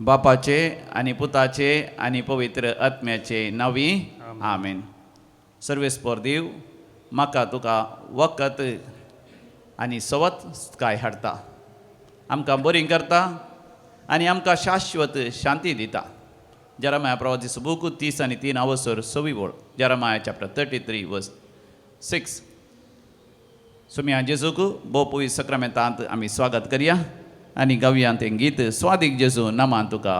बापाचे आनी पुताचे आनी पवित्र आत्म्याचे नांवी आमेन. सर्वेस्पर देव म्हाका तुका वखद आनी सवत काय हाडटा, आमकां बरी करता आनी आमकां शाश्वत शांती दिता. जेरामाया प्रवासी बूक 33 अवसर 6 वळ, जेरामाया चॅप्टर 33 वर्स 6. सुम्या जेजूक भोव पवित्र सक्रामेंतांत आमी स्वागत करया आनी गावया तें गीत स्वादीक जेजू नामान तुका,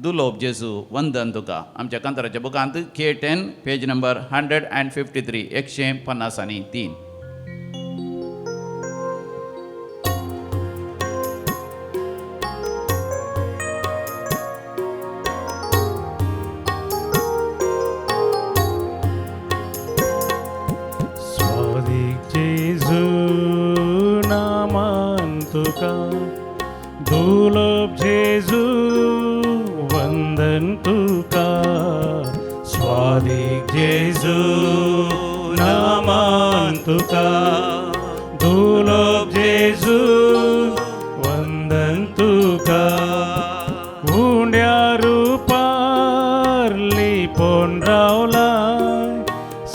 दुलोब जेजू वंदन तुका. आमच्या कांताराच्या बुकांत K10 page number 153 153. स्वादीक जेजू नामान तुका, दुलोब जेजू वंदन तुका. स्वादीक जेजू नामान तुका, दुलोब जेजू वंदन तुका. उंड्या रुपार लिपोवन रावलाय,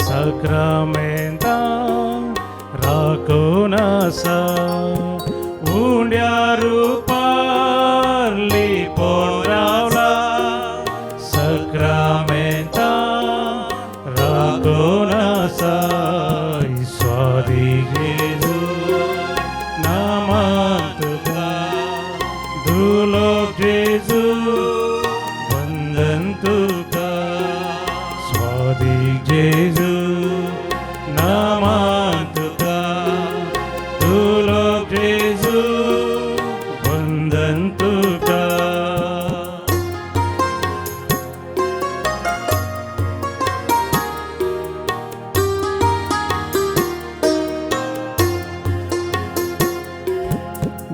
सक्रामेंता राखून आसा. उंड्या रुपार लिपोवन रावला, सक्रामेंता राखून आसा. स्वादीक जेजू नामान तुका, दुलोब जेजू वंदन तुका. स्वादीक जेजू नामान तुका, दुलोब जेजू वंदन तुका.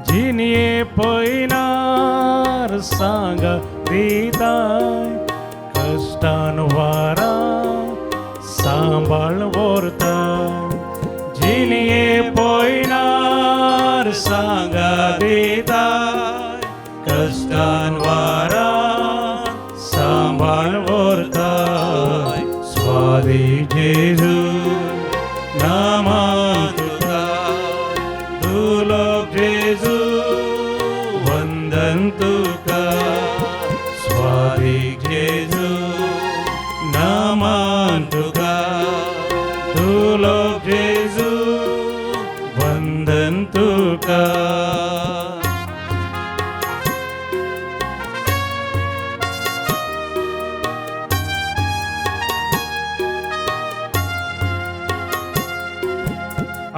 जिनये पयनार सांगा दिताय, कश्टान वारा सांबाळ व्हरताय. जिनये पयनार सांगा दिताय, कश्टान वारा सांबाळ व्हरताय. स्वादीक जेजू नामान तुका, दुलोब जेजू वंदन तुका. स्वादीक जेजू नामान तुका, दुलोब जेजू वंदन तुका.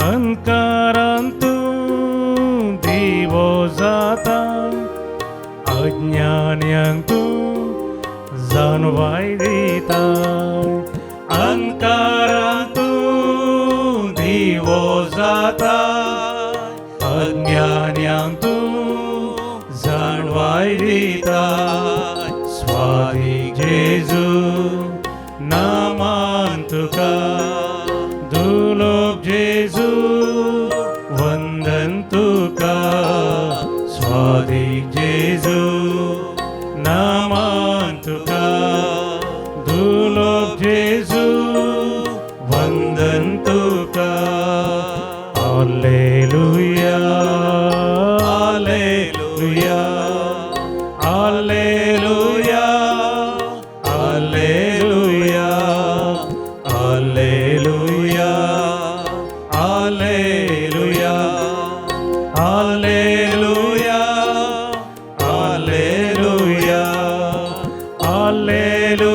अंकारांतू दिवो जाता, अज्ञान्यांक तूं जाणवाय दिता. अंकारांतू दिवो जाता, अज्ञान्यांक तूं जाणवाय दिता. स्वादीक जेजू नामान तुका, दुलोब जेजू वंदन तुका. स्वादीक जेजू नामान तुका, दुलोब जेजू वंदन तुका. Hallelujah, hallelujah, hallelujah, hallelujah, hallelujah, hallelujah, hallelujah, hallelujah, hallelujah,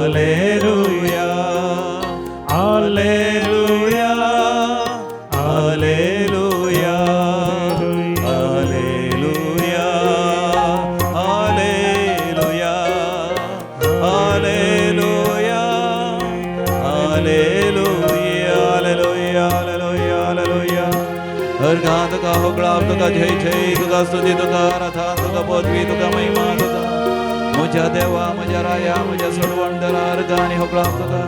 hallelujah, hallelujah, hallelujah, hallelujah, hallelujah, hallelujah, hallelujah, hallelujah, hallelujah, hallelujah. अर्घा तुका होगळाव तुका जय जय तुका स्तुती तुका आराधना तुका पदवी तुका महिमा तुका. म्हज्या देवा, म्हज्या राया, म्हज्या सोडवणदारा, अर्घा आनी होगळाव तुका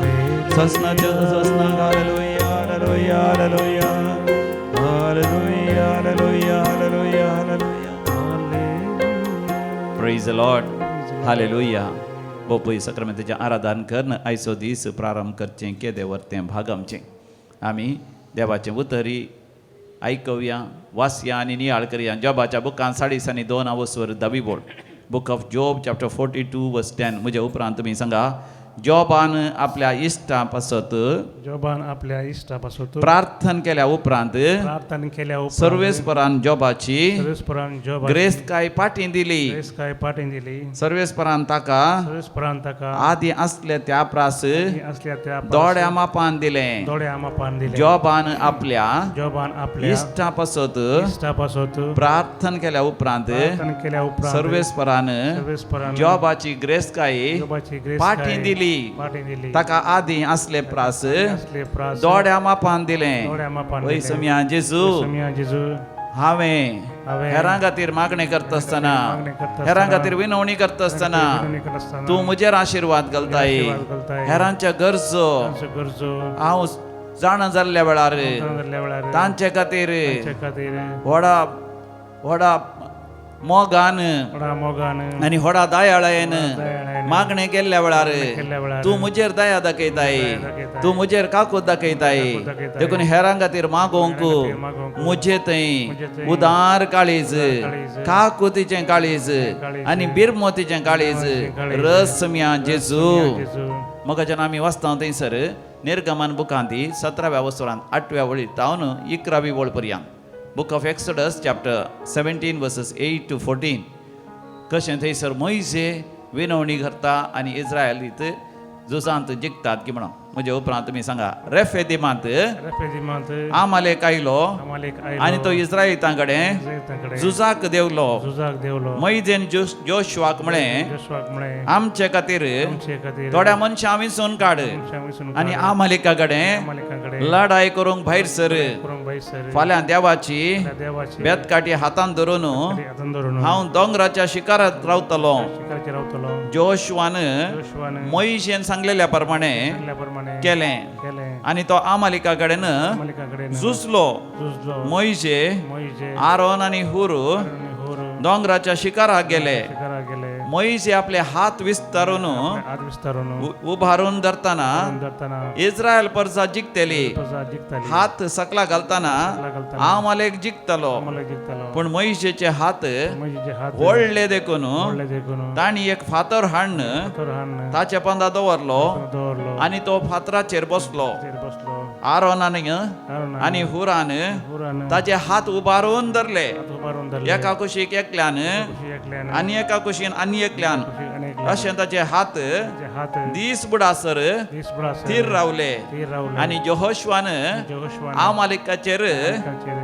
ससनाच्या ससनाक. Hallelujah, hallelujah, hallelujah, hallelujah, hallelujah, hallelujah, hallelujah. Praise the Lord. Hallelujah. बोपूय सक्रामेंताचें आराधन करून आयचो दीस प्रारंभ करचें केदें वर्तें भाग आमचें. आमी देवाचें उतरी आयकवया, वाचया आनी नियाळ करया. जॉबाच्या बुकान 42 आवसवर धावी बोल, book of Job chapter 42 verse 10. म्हज्या उपरांत तुमी सांगा, जॉबान आपल्या इश्टा पासत, जोबान आपल्या इश्टा पासत प्रार्थन केल्या उपरांत, प्रार्थना केल्या उपरांत सर्वेस्परान जॉबाची सर्वेस्परान जोबाची ग्रेस्तकाय पाटी दिली. ग्रेस्तकाय पाटी दिली. सर्वेस्परान ताका सर्वेस्परान ताका आदी आसले त्या प्रास आसल्या त्या प्रास दोड्या मापान दिलें. दोड्या मापान दिलें. जॉबान आपल्या जोबान आपल्या इश्टा पासत इश्टा पासत प्रार्थन केल्या उपरांत प्रार्थना केल्या उपरांत सर्वेस्परान सर्वेस्परान जॉबाची ग्रेस्तकाय जोबाची ग्रेस्तकाय पाटी दिली. पाटी दिली. ताका आदी आसले प्रास आसले प्रास दोड्या मापान दिलें. दोड्या मापान वय दिलें. समिया जेजू, समिया जेजू, हांवें हांवें हेरां खातीर मागणें करता आसतना, मागणें करता आसतना, हेरां खातीर विनवणी करता आसतना विनवणी करता आसतना, तूं म्हजेर आशिर्वाद घालताय. आशिर्वाद घालताय. हेरांच्या गरजो तांचो गरजो हांव जाणा जाल्ल्या वेळार जाणा जाल्ल्या वेळार तांचे खातीर तांचे खातीर व्हडा व्हडा मोगान व्हडा मोगान आनी व्हडा दयाळायेन दयाळायेन मागणें केल्ल्या वेळार केल्ल्या वेळार तूं म्हजेर दया दाखयताय, दया दाखयताय. तूं म्हजेर काकूत दाखयताय. काकूत दाखयताय. देखून हेरां खातीर मागोवंक हेरां खातीर मागोवंक म्हजे थंय म्हजे थंय उदार काळीज, काळीज, काकुतीचें काळीज काळीज, आनी बिरमोतीचें काळीज बिरमोतीचें काळीज, रस मिया जेजू. जेजू. मग जेन्ना आमी वाचता थंयसर निर्गमन बुकांत 17व्या वसरांत 8व्या वळी तावन 11वी वळ पर्यंत, book of Exodus chapter 17 verses 8 to 14, कशें थंयसर मोयजे विनवणी करता आनी इस्रायलीत झुजांत जिखतात की म्हणून. म्हजे उपरांत तुमी सांगा, रेफेदिमांत रेफेदिमांत आमालेक आयलो आमालेक आयलो आनी तो इस्रायलितां कडेन इस्रायलितां कडेन झुजाक देंवलो. झुजाक देंवलो. मोयजेन जोशुआक म्हळें, जोशुआक म्हळें, आमचे खातीर आमचे खातीर थोड्या मनशां विंचून काड मनशां विंचून आनी काड. आमालेका कडेन आमालेका कडेन लढाय करूंक भायर सर. करूंक भायर सर. फाल्यां देवाची फाल्यां देवाची बेतकाठी हातांत धरून हातांत धरून हांव दोंगराच्या शिकारात रावतलो. शिकाराचेर रावतलो. जोशुआन जोशुआन मोयजेन सांगलेल्या प्रमाणे सांगल्या प्रमाणे केलें केलें आनी तो आमालेका कडेन आमालेका कडेन झुजलो. झुजलो. मोयजे मोयजे आरोन आनी हुर आनी हूर दोंगराच्या शिकाराक गेले. शिकाराक गेले. मोयजे आपले हात विस्तारून हात विस्तारून उभारून धरतना धरतना इस्रायल परजा जिखतली. प्रजा जिखताली. हात सकला घालतना सकला घालतना आमालेक जिखतलो. आमालेक जिखतलो. पूण मोयजेचे हात मोयजेचे हात व्हडले देखून व्हडले देखून तांणी एक फातर हाडून फातर हाडून ताचे पंदा दवरलो दवरलो आनी तो फातराचेर बसलो. चेर बसलो. आरोनान आरोनान आनी हुरान हुरान ताचे हात उबारून धरले. हात उबारून धरले. एका कुशीक एकल्यान कुशीक एकल्यान आनी एका कुशीन आनी एकल्यान कुशीक आनी एकल्यान अशें ताचे हात ताचे हात दीस बुडासर दीस बुडासर थीर रावले. थीर रावले. आनी यहोशुआन यहोशुआन आमालेकाचेर आमालेकाचेर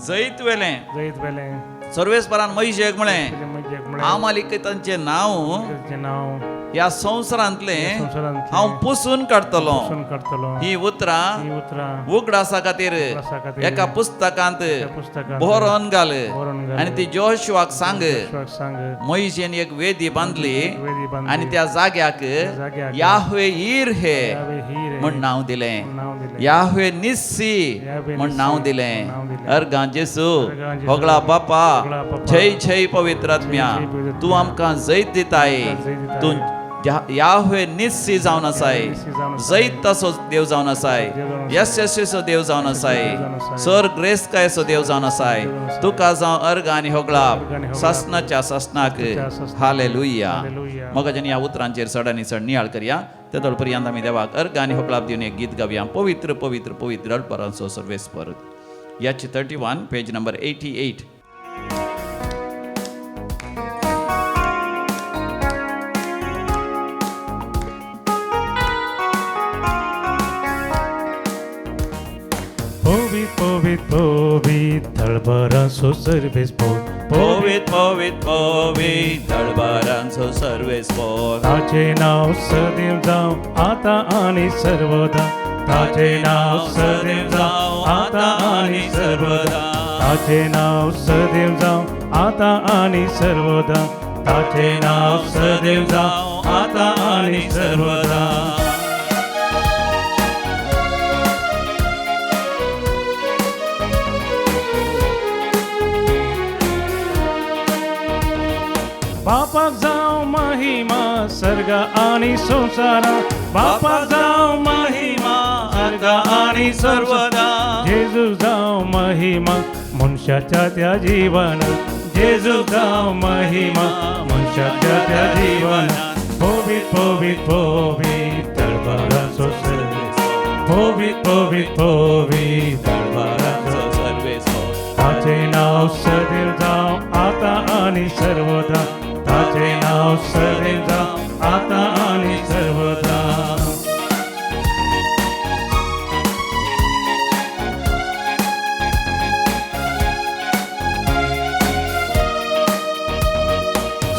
जैत वेलें. जैत वेलें. सर्वेस्परान मोयजेक म्हळें, मोयजेक म्हळें, आमालेकांचें नांव तांचें नांव ह्या संवसारांतलें संवसारांतलें हांव पुसून काडटलो. पुसून काडटलो. ही उतरां ही उतरां उगडासा खातीर उगडासा खातीर एका पुस्तकांत एका पुस्तकांत बरोवन घाल बरोवन घाल. आनी ती जोशुआक सांग. जोशुआक सांग. मोयजेन एक वेदी बांदली वेदी बांदली आनी त्या जाग्याक जाग्याक याहवे ईर हे याहवे हीर म्हण नांव दिलें. म्हण नांव दिलें. याहवे निस्सी याहवे म्हण निस्सी नांव दिलें. म्हण नांव दिलें. अर्गां जेसू, अर्गां जेसू, होगळा बापा, होगळा बापा, जय जय पवित्र आत्म्या, जय पवित्र तूं आमकां जैत दिताय. जैत दिताय. तूं याहवे निस्सी जावन आसाय, निस्सी जावन आसाय. जैत तसो देव जावन आसाय, देव जावन आसाय. यशस्वीचो देव जावन आसाय, देव जावन आसाय. सर ग्रेस्तकायेचो देव जावन आसाय. देव जावन आसाय. तुका जावं अर्ग आनी होगळा अर्ग आनी होगळा. ससनाच्या ससनाक. ससनाच्या ससनाक. हालेलुया. हालेलुया. मग जेन्ना ह्या उतरांचेर चड आनी चड नियाळ करया. ते पर्यंत आमी देवाक अर्ग आनी होगळाप दिवन एक गीत गावया. पवित्र पवित्र पवित्र अल्परांचो सर्वेस्पर. याची 31 पेज नंबर 88. पवित पवित पवित तळबारांचो सर्वेस्पोर. पवित पवित पवित दळबारांचो सर्वेस्पोर. ताचें नांव सदैव जावं आतां आनी सर्वदा. ताचें नांव सदैव जावं आतां आनी सर्वदा. ताचें नांव सदैव जावं आतां आनी सर्वदा. ताचें नांव सदैव जावं आतां आनी सर्वदा. बापाक जावं महिमा सर्ग आनी संवसारा, बापाक जावं महिमा सर्ग आनी सर्वदा. जेजू जावं महिमा मनशाच्या त्या जिवना, जेजू जावं महिमा मनशाच्या त्या जिवना. पवित पवित पवित दरबाराचो सर्वेस्पर, पवित पवित पवित दरबाराचो सर्वेस्पर. ताचें नांव सदैव जावं आतां आनी सर्वदा, ताचें नांव सदैव जावं आतां आनी सर्वदा.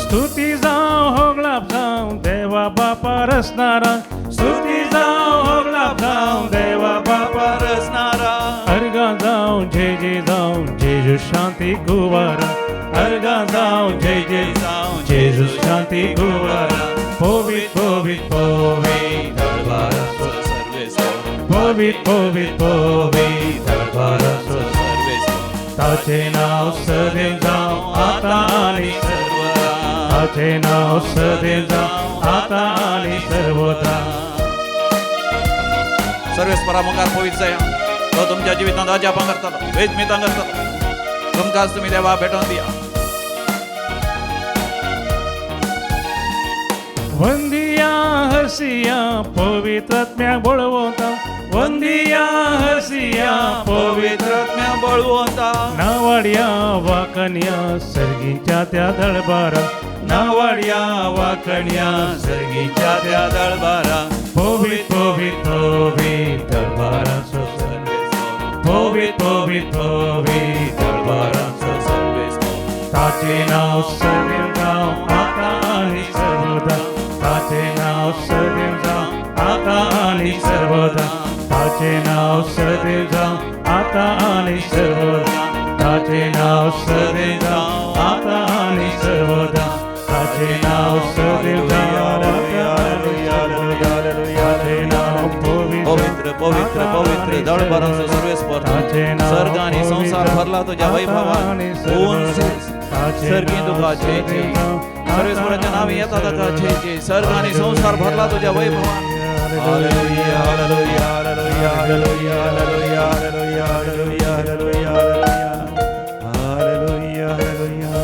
स्तुती जावं होगलाप जावं देवा बापा रसनारा, स्तुती जावं होगलाप जावं देवा बापा रसनारा. अर्गां जावं जय जय जावं जेजू शांती गुवारा, अर्गां जावं जय जय जावं जेजू शांती गुवारा. पवित पवित पवित दरबाराचो सर्वेस्पर, पवित पवित पवित दरबाराचो सर्वेस्पर. ताचें नांव सदैव जावं आतां आनी सर्वदा. ताचें नांव सदैव जावं आतां आनी सर्वदा. सर्वेस्परा मुखार पवित्र जाया, तो तुमच्या जिवितांत अजापां करतलो, वेदमितां करतलो. तुमकांच तुमी देवा भेटोवन दिया. वंदिया हसिया पवित्रात्म्याक बळवता, वंदिया हसिया पवित्र पवित्रात्म्या बळवंता. नावाडया वाकण्या सर्गीच्या त्या दळबारा, नावाडया वाकण्या सर्गीच्या त्या दळबारा. पवित पवित पवित दरबाराचो पवित पवित पवित दरबाराचो सर्वेस्पर. ताचें नांव सदैव जावं आतां आनी सर्वदा, ताचें नांव सदैव जावं आतां आनी सर्वदा. ताचें नांव सदैव जावं आतां आनी सर्वदा, ताचें नांव सदैव जावं आतां आनी सर्वदा. ताचें नांव सदैव जावं आतां आनी सर्वदा, ताचें नांव पवित्र पवित्र पवित्र पवित्र दळबाराचो सर्वेस्पर. सर्ग आनी संवसार भरला तुज्या वैभवान. उंच सर्गी तुका जय जय, सर्वेस्पराच्या नांवी येता ताका जय जय. सर्ग आनी संवसार भरला तुज्या वैभवान. Hallelujah, hallelujah, hallelujah, hallelujah, hallelujah, hallelujah, hallelujah, hallelujah, hallelujah, hallelujah.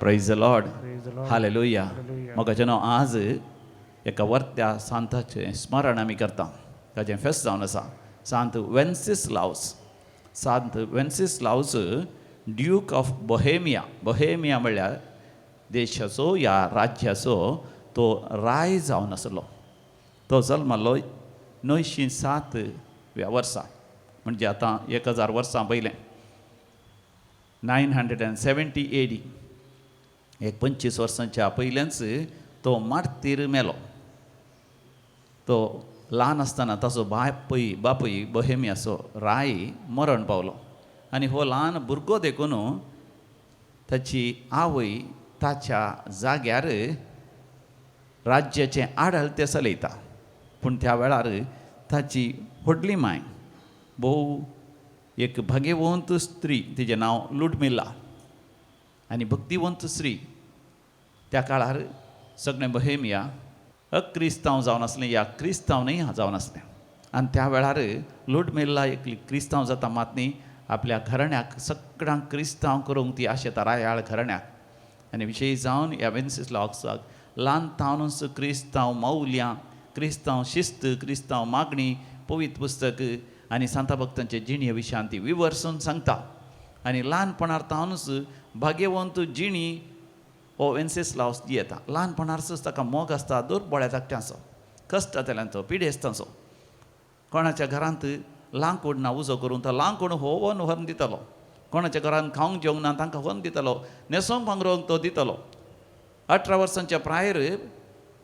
Praise the Lord. Praise the Lord. Hallelujah. Hallelujah. मोगाचें नांव आज एका वर्त्या सांताचें स्मरण आमी करता, ताचें फेस्त जावन आसा. Sant Wenceslaus, Sant Wenceslaus duke of Bohemia. Bohemia म्हणल्यार देशाचो ह्या राज्याचो तो राय जावन आसलो. तो जल्मलो 907 व्या वर्सा, म्हणजे आतां 1000 वर्सां पयलें, 970 AD. एक 25 वर्सांच्या पयलेंच तो मार्तीर मेलो. तो ल्हान आसतना ताचो बापूय बापूय बोहेमियाचो राय मरण पावलो आनी हो ल्हान भुरगो देखून ताची आवय ताच्या जाग्यार राज्याचें आडळतें चलयता. पूण त्या वेळार ताची व्हडली माय भोव एक भाग्यवंत स्त्री, तिजें नांव लुडमिला, आनी भक्तिवंत स्त्री. त्या काळार सगळें बोहेमिया अक्रिस्तांव जावन आसलें या क्रिस्तांव न्हय जावन आसलें. आनी त्या वेळार लुडमिला एक क्रिस्तांव जाता मात न्ही आपल्या घराण्याक सगळ्यांक क्रिस्तांव करूंक ती आशेता, रायाळ घराण्याक. आनी विशेश जावन ह्या वेन्सिस्लावसाक ल्हान तावनूच क्रिस्तांव मौल्यां, क्रिस्तांव शिस्त, क्रिस्तांव मागणी, पवित्र पुस्तक आनी सांता भक्तांचे जिणे विशयान ती विवर्सून सांगता. आनी ल्हानपणार तावनूच भाग्यवंत जिणी हो वेन्सिस्लावस दियेता. ल्हानपणारच ताका मोग आसता दुर्बळ्या धाकट्यांचो, कश्टांतल्यांचो, पिडेस्तांचो. कोणाच्या घरांत लांकूड ना उजो करून तो लांकूड होवन व्हरून दितलो, कोणाच्या घरांत खावंक जेवंक ना तांकां व्हरून दितलो, न्हेसोंक पांगरोंक तो दितलो. 18 वर्सांच्या प्रायर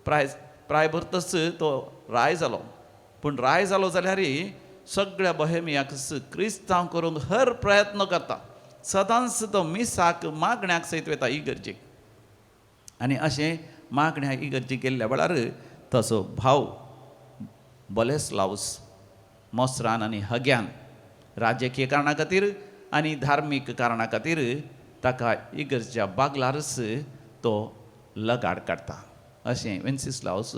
प्राय प्राय भरतच तो राय जालो. पूण राय जालो जाल्यार सगळ्या बोहेमियाक क्रिस्तांव करूंक हर प्रयत्न करता. सदांच तो मिसाक मागण्याक सयत वता इगर्जेक. आनी अशें मागण्या इगर्जेक गेल्ल्या वेळार ताचो भाव बोलेस्लावस मोसरान आनी हग्यान राजकीय कारणा खातीर आनी धार्मीक कारणा खातीर ताका इगर्जेच्या बागलारच तो लगाड काडटा. अशें वेन्सिस्लावस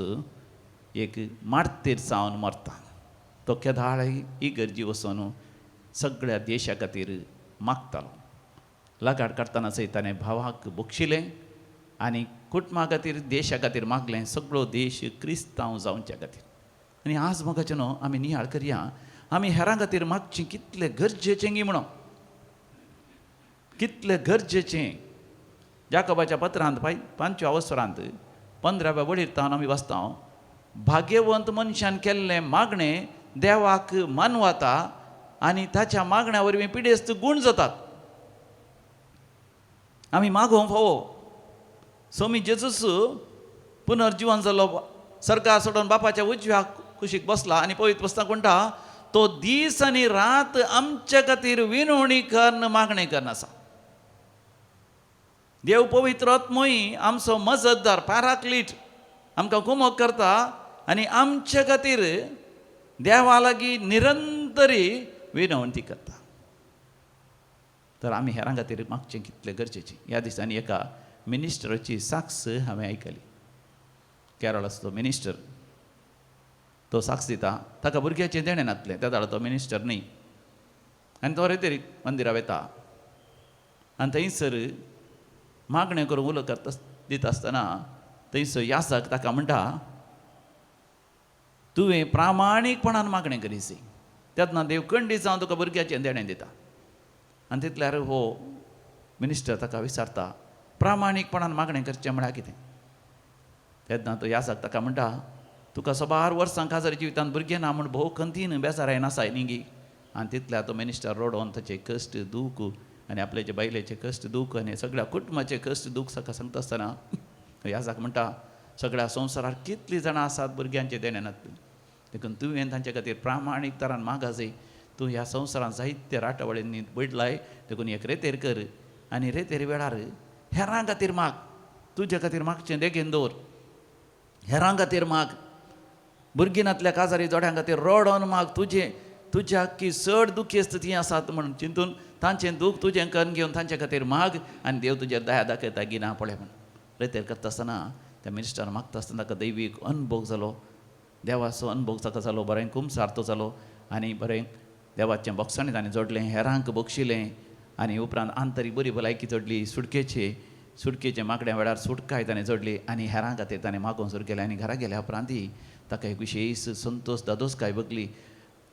एक मार्तीर जावन मरता. तो केदाळ इगर्जी वचून सगळ्या देशा खातीर मागतालो. लगाड काडटना सयत ताणें भावाक बक्षिलें आनी कुटुंबा खातीर देशा खातीर मागलें, सगळो देश क्रिस्तांव जावच्या खातीर. आनी आज मोगाचें न्हू आमी नियाळ करया, आमी हेरां खातीर मागचें कितलें गरजेचें गी म्हणून, कितलें गरजेचें. जाकोबाच्या पत्रांत 5व्या अवसरांत 15व्या वळीर तावन आमी वाचता, भाग्यवंत मनशान केल्लें मागणें देवाक मानवता आनी ताच्या मागण्या वरवीं पिडेस्त गूण जातात. आमी मागोवंक फावो. स्वामी जेजूस पुनर्जिवन जालो, सरकार सोडून बापाच्या उजव्या कुशीक बसला आनी पवित्र पुस्तक म्हणटा तो दीस आनी रात आमच्या खातीर विनवणी कन्न मागणें कन्न आसा. देव पवित्र आत्मोय आमचो मजतदार पाराक्लीट आमकां कुमक करता आनी आमच्या खातीर देवा लागीं निरंतरी विनवणी करता. तर आमी हेरां खातीर मागचें कितलें गरजेचें. ह्या दिसांनी एका मिनिस्टराची साक्ष हांवें आयकली. केरळाचो मिनिस्टर तो साक्ष दिता, ताका भुरग्याचें देणें नासलें, त्या वेळार तो मिनिस्टर न्ही, आनी तो रेतेरी मंदिरा वता आनी थंयसर मागणें करून उलो करता दिता आसतना थंयसर यासक ताका म्हणटा, तुवें प्रामाणीकपणान मागणें करीसी तेन्ना देव कंडी जावन तुका भुरग्याचें देणें दिता. आनी तितल्यार हो मिनिस्टर ताका विचारता, प्रामाणीकपणान मागणें करचें म्हळ्यार कितें? तेन्ना तो यासक ताका म्हणटा, तुका सबार वर्सां काजार जिवितांत भुरगें ना म्हूण भोव खंतीन बेजाराय नासाय न्ही गी. आनी तितल्यार तो मिनिस्टर रडोन ताचें कश्ट दूख आनी आपल्याचे बायलेचे कश्ट दूख आनी सगळ्या कुटुंबाचे कश्ट दूख ताका सांगता आसतना यासक म्हणटा, सगळ्या संवसारार कितलीं जाणां आसात भुरग्यांचें देणें नासलें, देखून तुवें तांचे खातीर प्रामाणीक तरान मागा जाय. तूं ह्या संवसारांत जायते राटावळींनी बदलाय, देखून एक रेतेर कर आनी रेतेर वेळार हेरां खातीर माग, तुज्या खातीर मागचें देगेन दवर, हेरां खातीर माग, भुरगीं नातल्या काजारी जोड्यां खातीर रडोन माग, तुजें तुज्या की चड दुखेस्त तीं आसात म्हूण चिंतून तांचें दूख तुजें करून घेवन तांचे खातीर माग आनी देव तुजेर दया दाखयता गी ना पळय म्हूण. रेतेर करता आसतना त्या मिनिस्टरान मागता आसतना ताका दैवीक अनभोग जालो, देवाचो अनभोग ताका जालो, बरें कुमसार तो जालो आनी बरें देवाचें बोगसाणें ताणें जोडलें, हेरांक बक्षिलें आनी उपरांत आंतरीक बरी भलायकी जोडली, सुटकेचे मागण्या वेळार सुटकाय ताणें जोडली आनी हेरां खातीर ताणें मागोवंक सुरू केलें. आनी घरा गेल्या उपरांत ताका एक विशेश संतोश दादोसकाय भोगली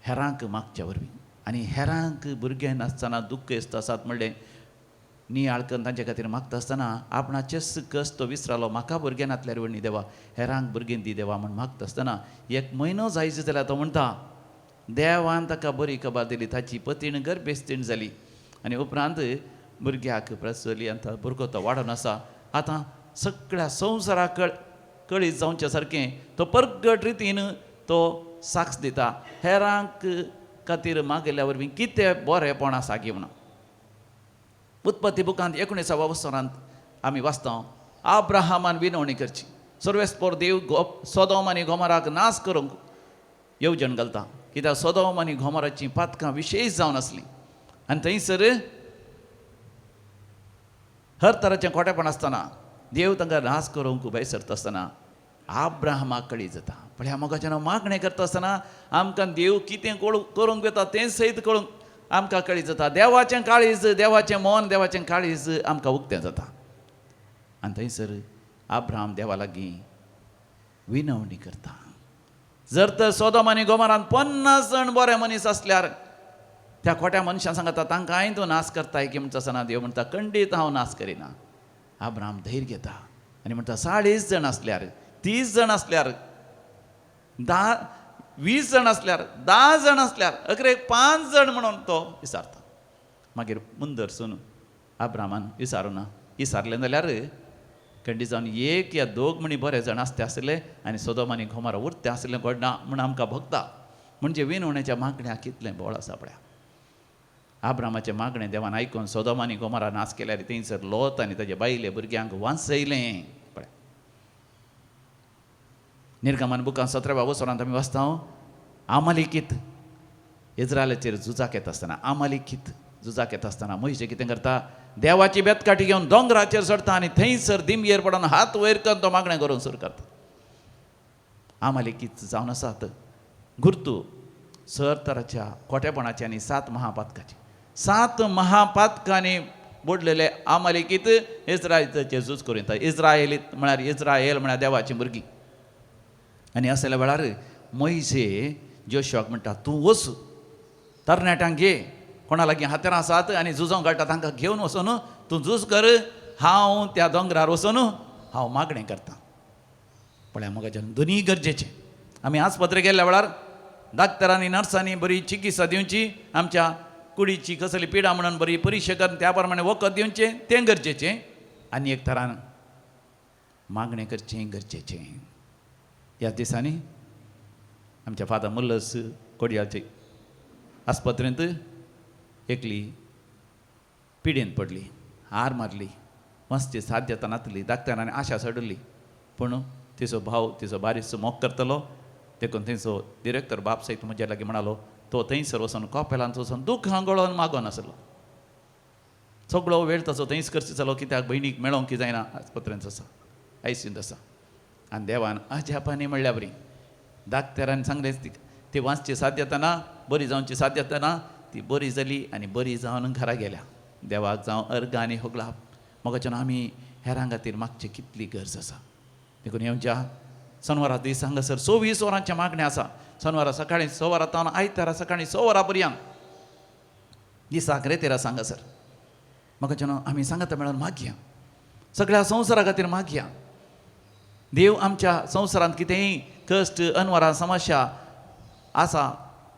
हेरांक मागच्या वरवीं. आनी हेरांक भुरगें नासतना दुख्ख आसात म्हणलें नियाळ करून तांचे खातीर मागता आसतना आपणाचेच कस तो विसरालो, म्हाका भुरगें नातल्यार वळणी देवा हेरांक भुरगें दी देवा म्हूण मागता आसतना एक म्हयनो जायचो जाल्यार तो म्हणटा देवान ताका बरी खबर दिली, ताची पतीण गर्भेस्तीण जाली आनी उपरांत भुरग्याक प्रसवली आनी भुरगो तो वाडोवन आसा. आतां सगळ्या संवसाराक कळीत जावचे सारकें तो परगट रितीन तो साक्ष दिता हेरांक खातीर मागिल्ल्या वरवीं कितें बरेंपण आसा की म्हणून. उत्पत्ती बुकांत 19व्या वसरांत आमी वाचता, आब्राहामान विनवणी करची, सर्वेस्पोर देव सोदोम आनी गोमराक नाश करूंक येवजण घालता, कित्याक सोदोम आनी गोमराचीं पातकां विशेश जावन आसलीं आनी थंयसर हर तराचें खोटेपण आसतना देव तांकां नाश करूंक भायर सरता आसतना आब्राहमाक कळी जाता. पळया मोगाचें नांव मागणें करता आसतना आमकां देव कितें करूंक वता तें सयत कळूंक आमकां कळी जाता. देवाचें काळीज, देवाचें मन, देवाचें काळीज आमकां उक्तें जाता. आनी थंयसर आब्राहाम देवा लागीं विनवणी करता. जर तर सोदोम आनी गोमरान 50 जाण बरे मनीस आसल्यार त्या खोट्या मनशां सांगता तांकांय तूं नाश करताय की म्हणटा आसतना देव म्हणटा खंडीत हांव नाश करिना. आब्राहाम धैर्य घेता आनी म्हणटा 40 जाण आसल्यार, 30 जाण आसल्यार, 10-20 जाण आसल्यार, 10 जाण आसल्यार, अकरेक 5 जाण म्हणून तो विचारता. मागीर मुंदरसून आब्राहामान विचारूं ना, विचारलें जाल्यार खंडीत जावन 1 या 2 म्हणी बरे जाण आसते आसले आनी सोदोम आनी गोमोरा उरते आसलें घडना म्हूण आमकां भोगता. म्हणजे विनवणेच्या मागण्याक कितलें बळ आसा पळया. आब्रामाचें मागणें देवान आयकून सोदोम आनी गोमोरा नाश केल्यार थंयसर लोत आनी ताजे बायले भुरग्यांक वांचयलें. पळय निर्गमन बुकां 17व्या वसरांत आमी वाचता, आमालिकीत इज्रायलाचेर झुजाक येता आसतना आमालिकीत झुजाक येता आसतना मोयशे कितें करता, देवाची बेतकाठी घेवन दोंगराचेर चडटा आनी थंयसर दिमयेर पडून हात वयर करून तो मागणें करूंक सुरू करता. आमालेकीच जावन आसात गुर्तू सर तराच्या खोटेपणाचे आनी 7 महापातकाचे. 7 महापातकांनी बुडलेले आमालेकीत इस्रायलाचेर झूज करून येता. इस्रायलीत म्हळ्यार इस्रायल म्हळ्यार देवाची भुरगीं. आनी असल्या वेळार मोयशे जोशुआक म्हणटा, तूं वच, तरणाट्यांक घे, कोणा लागीं हातेरां आसात आनी झुजोंक काडटा तांकां घेवन वचून तूं झूज कर, हांव त्या दोंगरार वचून हांव मागणें करतां. पळया मोगाच्यान दोनूय गरजेचें. आमी आस्पत्रे गेल्ल्या वेळार डाक्टरांनी नर्सांनी बरी चिकित्सा दिवची, आमच्या कुडीची कसली पिडा म्हणून बरी परिक्षा करून त्या प्रमाणे वखद दिवचें, तें गरजेचें. आनी एक तरान मागणें करचें गरजेचें. ह्या दिसांनी आमच्या फादर मुल्लस कोडयाचे आस्पत्रेंत एकली पिडेन पडली, हार मारली, मस्ती साध्यता नातली, डाक्टरांनी आशा सोडली, पूण तिचो भाव तिचो बारीस मोग करतलो देखून थंयचो डिरेक्टर बाप सयत म्हज्या लागीं म्हणालो, तो थंयसर वचून कॉपेलांत वचून दुखां गळोवन मागोन आसलो. सगळो वेळ ताचो थंयच खर्च जालो, कित्याक भयणीक मेळोंक की जायना, आस्पत्रेंत आसा, आयसीयूंत आसा. आनी देवान अजापांनी म्हणल्या बरी डाक्टरान सांगलें ती वाचची साध्यता ना, बरी जावची साध्यता ना, ती बरी जाली आनी बरी जावन घरा गेल्या. देवाक जावं अर्घ आनी होगलाप. मोगाच्यान आमी हेरां खातीर मागची कितली गरज आसा. देखून येवच्या सनवारा दीस हांगासर 24 वरांचें मागणें आसा. सनवारा सकाळीं 6 वरां तावन आयतारा सकाळीं 6 वरां पर्यंत दिसाक रेतेर आसा हांगासर. मोगाच्यान आमी सांगाता मेळोन मागया, सगळ्या संवसारा खातीर मागया. देव आमच्या संवसारांत कितेंय कश्ट अनवरां समस्या आसा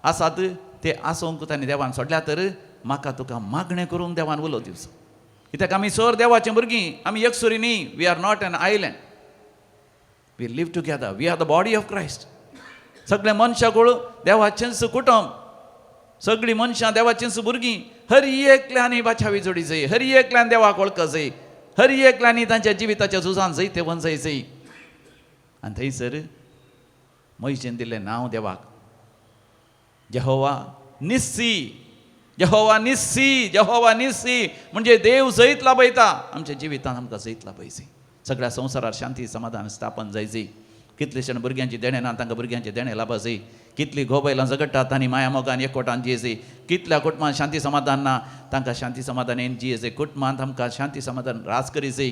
आसात ते आसूंक तांणी देवान सोडल्या तर म्हाका तुका मागणें करूंक देवान उलो दिवचो. कित्याक आमी सर देवाचीं भुरगीं, आमी एकसुरी न्ही. We are not an island, we live together, we are the body of Christ. सगळे मनशाकूळ देवाचेंच कुटुंब, सगळीं मनशां देवाचींच भुरगीं. हर एकल्यानी बाचावी जोडी जाय, हर एकल्यान देवाक वळख जाय, हर एकल्यानी तांच्या जिविताच्या झुजान जैतेवन जाय जाय. आनी थंयसर मोयशेन दिल्लें नांव देवाक जेहोवा निस्सी, जेहोवा निस्सी, जेहोवा निस्सी म्हणजे देव जैत लाभयता. आमच्या जिवितांत आमकां जैत लाभयची, सगळ्या संवसारार शांती समाधान स्थापन जायची. कितलेशे भुरग्यांची देणें ना तांकां भुरग्यांचें देणें लाभा जाय. कितली घोव-बायलां झगडटात आनी माया मोगान एकवटान जियेची. कितल्या कुटुंबान शांती समाधान ना तांकां शांती समाधान जियेचे. कुटुंबांत आमकां शांती समाधान राज करीचे.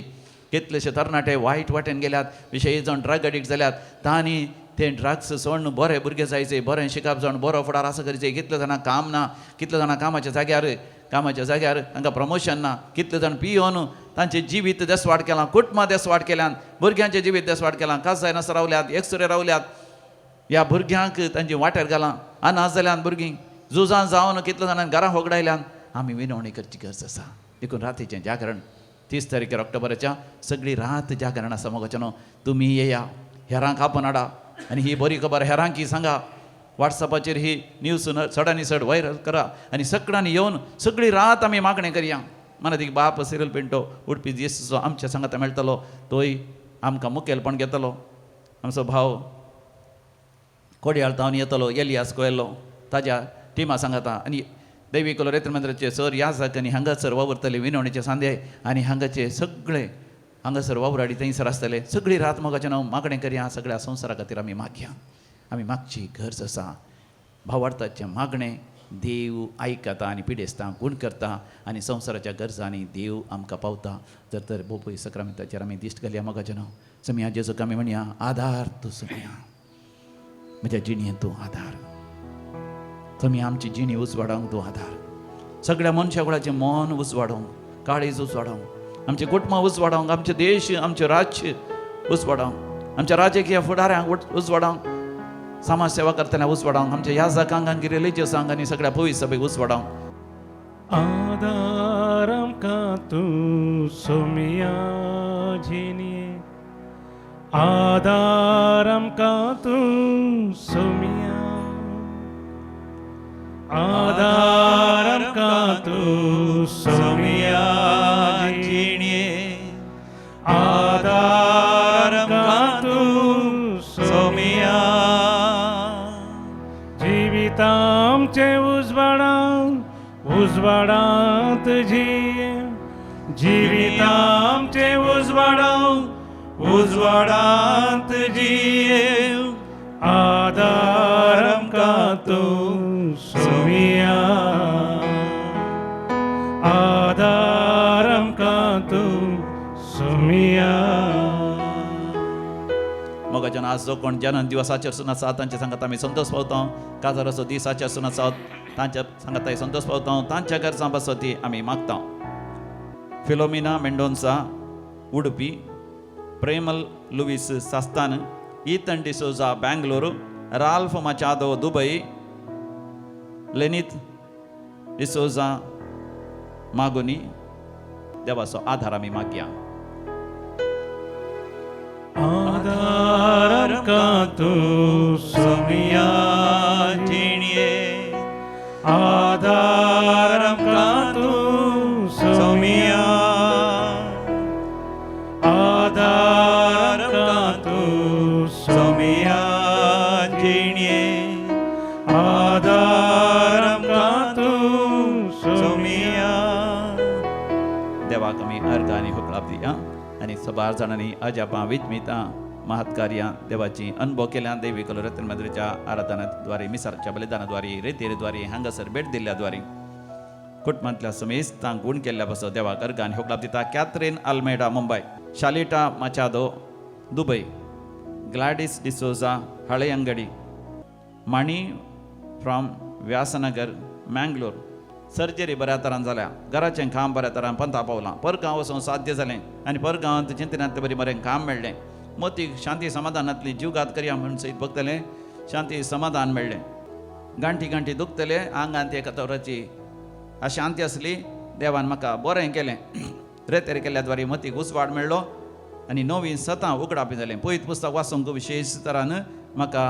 कितलेशे तरणाटे वायट वाटेन गेल्यात, विशय जावन ड्रग एडिक्ट जाल्यात, तांणी ते ड्रग्स सोडून बरे भुरगे जायचे, बरें शिकप जावन बरो फुडार आसा करीचे. कितले जाणां काम ना, कितले जाणां कामाच्या जाग्यार, कामाच्या जाग्यार तांकां प्रमोशन ना, कितले जाण पियोन तांचें जिवीत देसवाड केलां, कुटुंबां देसवाड केल्यान, भुरग्यांचें जिवीत देसवाड केलां, काजाय नासता रावल्यात, एकसुरे रावल्यात. ह्या भुरग्यांक तांचे वाटेर घालां, अनाज जाल्यान भुरगीं झुजां जावन कितले जाणांक घरां होगडायल्यान. आमी विनवणी करची गरज आसा. देखून रातीचें जागरण 30 तारखेर ऑक्टोबराच्या सगळी रात जागरण आसा. मोगाच्यानो न्हू तुमी येया, हेरांक आपोवन हाडा आनी ही बरी खबर हेरांकी सांगा. वॉट्सॅपाचेर ही न्यूज चड आनी चड व्हायरल करा आनी सगळ्यांनी येवन सगळी रात आमी मागणें करया. मनातीक बाप सिरल पिंटो उडपी जेसूचो आमच्या सांगाता मेळटलो, तोय आमकां मुखेलपण घेतलो. आमचो भाव कोडयाळ तावन येतलो एलियास कोयलो ताज्या टिमा सांगाता आनी देवी कोलो रेत्र मंदिराचे सर याजक आनी हांगासर वावुरतले विनवणीचे सांदे आनी हांगाचे सगळे हांगासर वावराडी थंयसर आसतले. सगळी रात मोगाचें नांव मागणें करया. सगळ्या संवसारा खातीर आमी मागया. आमी मागची गरज आसा. भावार्थाचें मागणें देव आयकता आनी पिडेस्तां गूण करता आनी संवसाराच्या गरजांनी देव आमकां पावता. जर तर बोपय सक्रामेंताचेर आमी दिश्ट घालया मोगाचें नांव समिया जेजूक आमी म्हणया, आधार तूं समिया, म्हज्या जिणेंत तूं आधार. समिया आमची जिणी उजवाडोवंक तूं आधार. सगळ्या मनशा कुळाचें मन उजवाडोवंक, काळीज उजवाडोवंक, आमचें कुटुंबां उजवाडोवंक, आमचें देश आमचें राज्य उजवाडोवंक, आमच्या राजकीय फुडाऱ्यांक उजवाडोवंक, समाज सेवा करतना उजवाडोवंक, आमच्या याजकांक आनी रिलिजियसांक आनी सगळ्या पवित्र सभेक उजवाडोवंक. आधार आमकां तूं सोमिया जिणये, आधार आमकां तूं सोमिया, आधार आमकां तूं सोमिया जिणये, आधार आमकां तूं सोमिया. जिवितामचें उजवाडांक उजवाडांत जिये, जिविता आमचे उजवाडांत, उजवाडांत जिये. आदार आमकां तूं सोमिया, आदार आमकां तूं सोमिया. मोगाच्यान आज जो कोण जन्म दिवस आचरसून आसा तांच्या सांगात आमी संतोष पावता. काजाराचो दीस आचरसून आसा तांच्या सांगात संतोष पावता. तांच्या गरजां पासत आमी मागता. Philomena Mendonca Udupi, Premal Louis Sasthan, Ethan D'Souza Bangalore, Ralph Machado Dubai, Lenith D'Souza Maguni. देवाचो आधार आमी मागया. आदार आमकां तूं सोमिया, जिणये, आदार आमकां तूं सोमिया, आदार आमकां तूं सोमिया, जिणये, आदार आमकां तूं सोमिया. देवाक आमी अर्घ आनी होकळाप दिया आनी सबार जाणांनी अजापां विज्मितां महत्कार्यां देवाची अनुभव केल्या. देवी कलोरत्न मद्रेच्या आराधनाद्वारे, मिसारच्या बलिदानाद्वारे, रेतीरद्वारे, हांगासर भेट दिल्ल्याद्वारे कुटुंबांतल्या समेस्तांक गुण केल्ल्या पासत देवाक अर्घ आनी होकळाप दिता. Catherine Almeida Mumbai, Shalita Machado Dubai, Gladys D'Souza Haleyangadi, Mani from Vyasnagar Mangalore. Surgery बऱ्या तरान जाल्या, घराचें काम बऱ्या तरान पंता पावलां, परगांव वचूंक साध्य जालें आनी परगांवांत चिंतनांतलें बरी बरें काम मेळ्ळें. मोतीक शांती समाधानांतली जीवघात करया म्हूण सयत बगतलें, शांती समाधान मेळ्ळें. गांठी गांठी दुखतले, आंगांत एका तराची अशांती आसली. देवान म्हाका बरें केलें. रेतेर केल्ल्या द्वारे मतीक उजवाड मेळ्ळो आनी नवीन सतां उगडापी जालें. पयत पुस्तक वाचूंक विशेश तरान म्हाका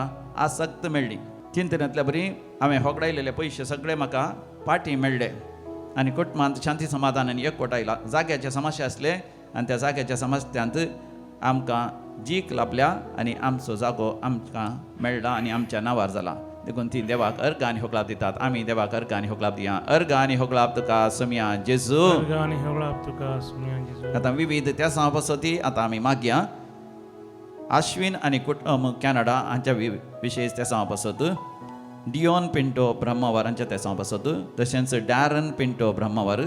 आसक्त मेळ्ळी. चिंतनांतल्या बरी हांवें होगडायलेले पयशे सगळे म्हाका पाटी मेळ्ळे आनी कुटुंबांत शांती समाधान आनी एकवट आयला. जाग्याचे समस्या आसले आनी त्या जाग्याच्या समस्यांत आमकां जीक लाभल्या आनी आमचो जागो आमकां मेळ्ळा आनी आमच्या नांवार जाला. देखून ती देवाक अर्घ आनी होगळाप दितात. आमी देवाक अर्घ आनी होगळाप दिया. अर्घ आनी होगळाप तुका सोमया जेजू. अर्घ आनी होगळाप तुका सोमिया जेजू. आतां विविध त्या पासत आतां आमी मागया. आश्विन आनी कुटुंब कॅनडा हांच्या विशेष त्या पासत, डियोन पिंटो ब्रह्मावर हांच्या तेसांव पासत, तशेंच डॅरन पिंटो ब्रह्मावर,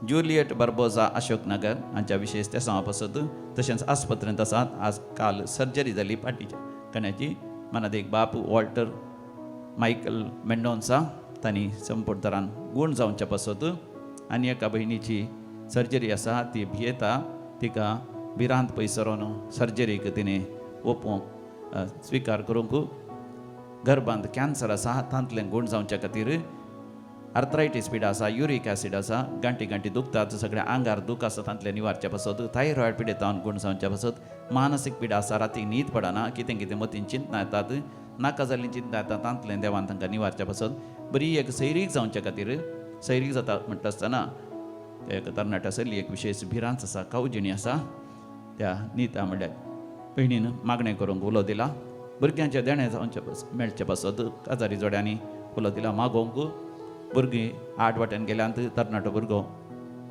जुलियट बर्बोजा अशोक नगर हांच्या विशेष तेसांव पासत, तशेंच आस्पत्रेंत आसात. आज काल सर्जरी जाली पाटीच्या कण्याची. मनादेक बाप वॉल्टर मायकल मेंडोन्सा तांणी संपूर्ण तरान गूण जावच्या पासत. आनी एका भयणीची सर्जरी आसा, ती भियेता, तिका भिरांत पयसरोन सर्जरीक तिणें ओपोवंक स्विकार करूंक. गर्भांत कॅन्सर आसा, तांतलें गूण जावच्या खातीर. आर्थरायटीस पिडा आसा, युरीक ॲसिड आसा, गांठी गांठी दुखतात, सगळ्या आंगार दूख आसा, तांतलें निवारच्या पासत. थायरॉयड पिडेतावन गूण जावच्या पासत. मानसीक पिडा आसा, राती न्हीद पडना, कितें कितें मतीन चिंतना येतात, नाका जाल्लीं चिंतना येतात, तांतलें देवान तांकां निवारच्या पासत. बरी एक सैरीक जावच्या खातीर. सैरीक जाता म्हणटा आसतना एका तरणाट्या चली एक विशेष भिरांत आसा, कावजिणी आसा. त्या नीता म्हणल्यार भयणीन मागणें करूंक उलो दिला. भुरग्यांच्या देणें जावचे मेळचे पासत काजारी जोड्यांनी उलो दिला मागोवंक. भुरगीं आठ वाटेन गेल्यांत, तरणाटो भुरगो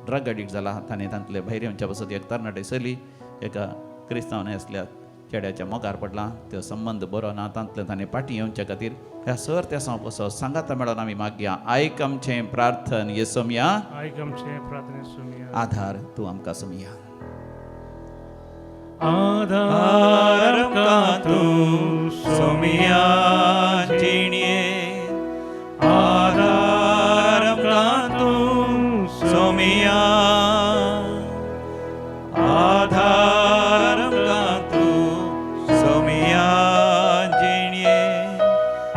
ड्रग एडिक्ट जाला, ताणें तांतले भायर येवच्या पासत एक तरणाटे चली एका क्रिस्तांव आसल्या चेड्याच्या मोगार पडला, त्यो संबंद बरो ना, तांतले ताणें पाटी येवच्या खातीर. ह्या सर त्या पासत सांगाता मेळोन आमी मागया. आयक आमचें प्रार्थन येसोमया, आयक आमचें प्रार्थने सोमिया. आधार तूं आमकां सोमया. आदार आमकां तूं सोमिया, जिणये, आदार आमकां तूं सोमिया, आधार आमकां तूं सोमिया, जिणये,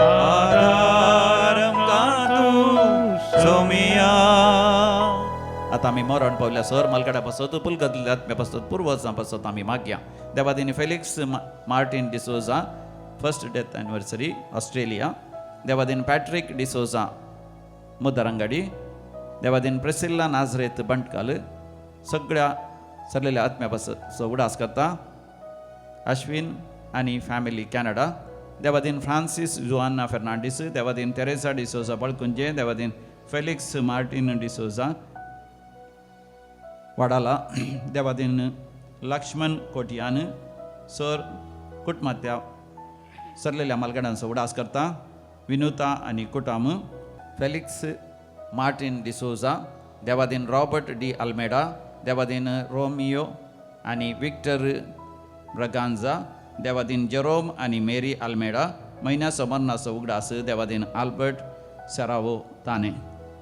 आधार आमकां तूं सोमिया. आतां आमी मरण पावल्या सर मालकाडा पासत, पुलगदल्या आत्म्या पासत, पुर्वजां पासत आमी मागया. देवादीन Felix Martin D'Souza first death anniversary Australia. देवादीन पॅट्रीक डिसोजा मुदरंगडी. देवादीन प्रेसिल्ला नाजरेत बंटकाल. सगळ्या सरलेल्या आत्म्या पासत उडास करता. अश्विन आनी फॅमिली कॅनडा. देवादीन फ्रांसीस जुआन्ना फेर्नांडीस. देवादीन तेरेसा डिसोजा बळकुंजे. देवादीन फेलिक्स मार्टीन डिसोजा वाडाला, देवादीन लक्ष्मण कोटियान सर कुटमात्या सरलेल्या मालगाडांचो उडास करता विनुता आनी कुटाम, फेलिक्स मार्टीन डिसोजा, देवादीन रॉबर्ट डी अल्मेडा, देवादीन रोमियो आनी विक्टर ब्रगांजा, देवादीन जेरोम आनी मेरी आल्मेडा, म्हयन्याचो मरणाचो उगडास देवादीन आल्बर्ट सेरावो ताने.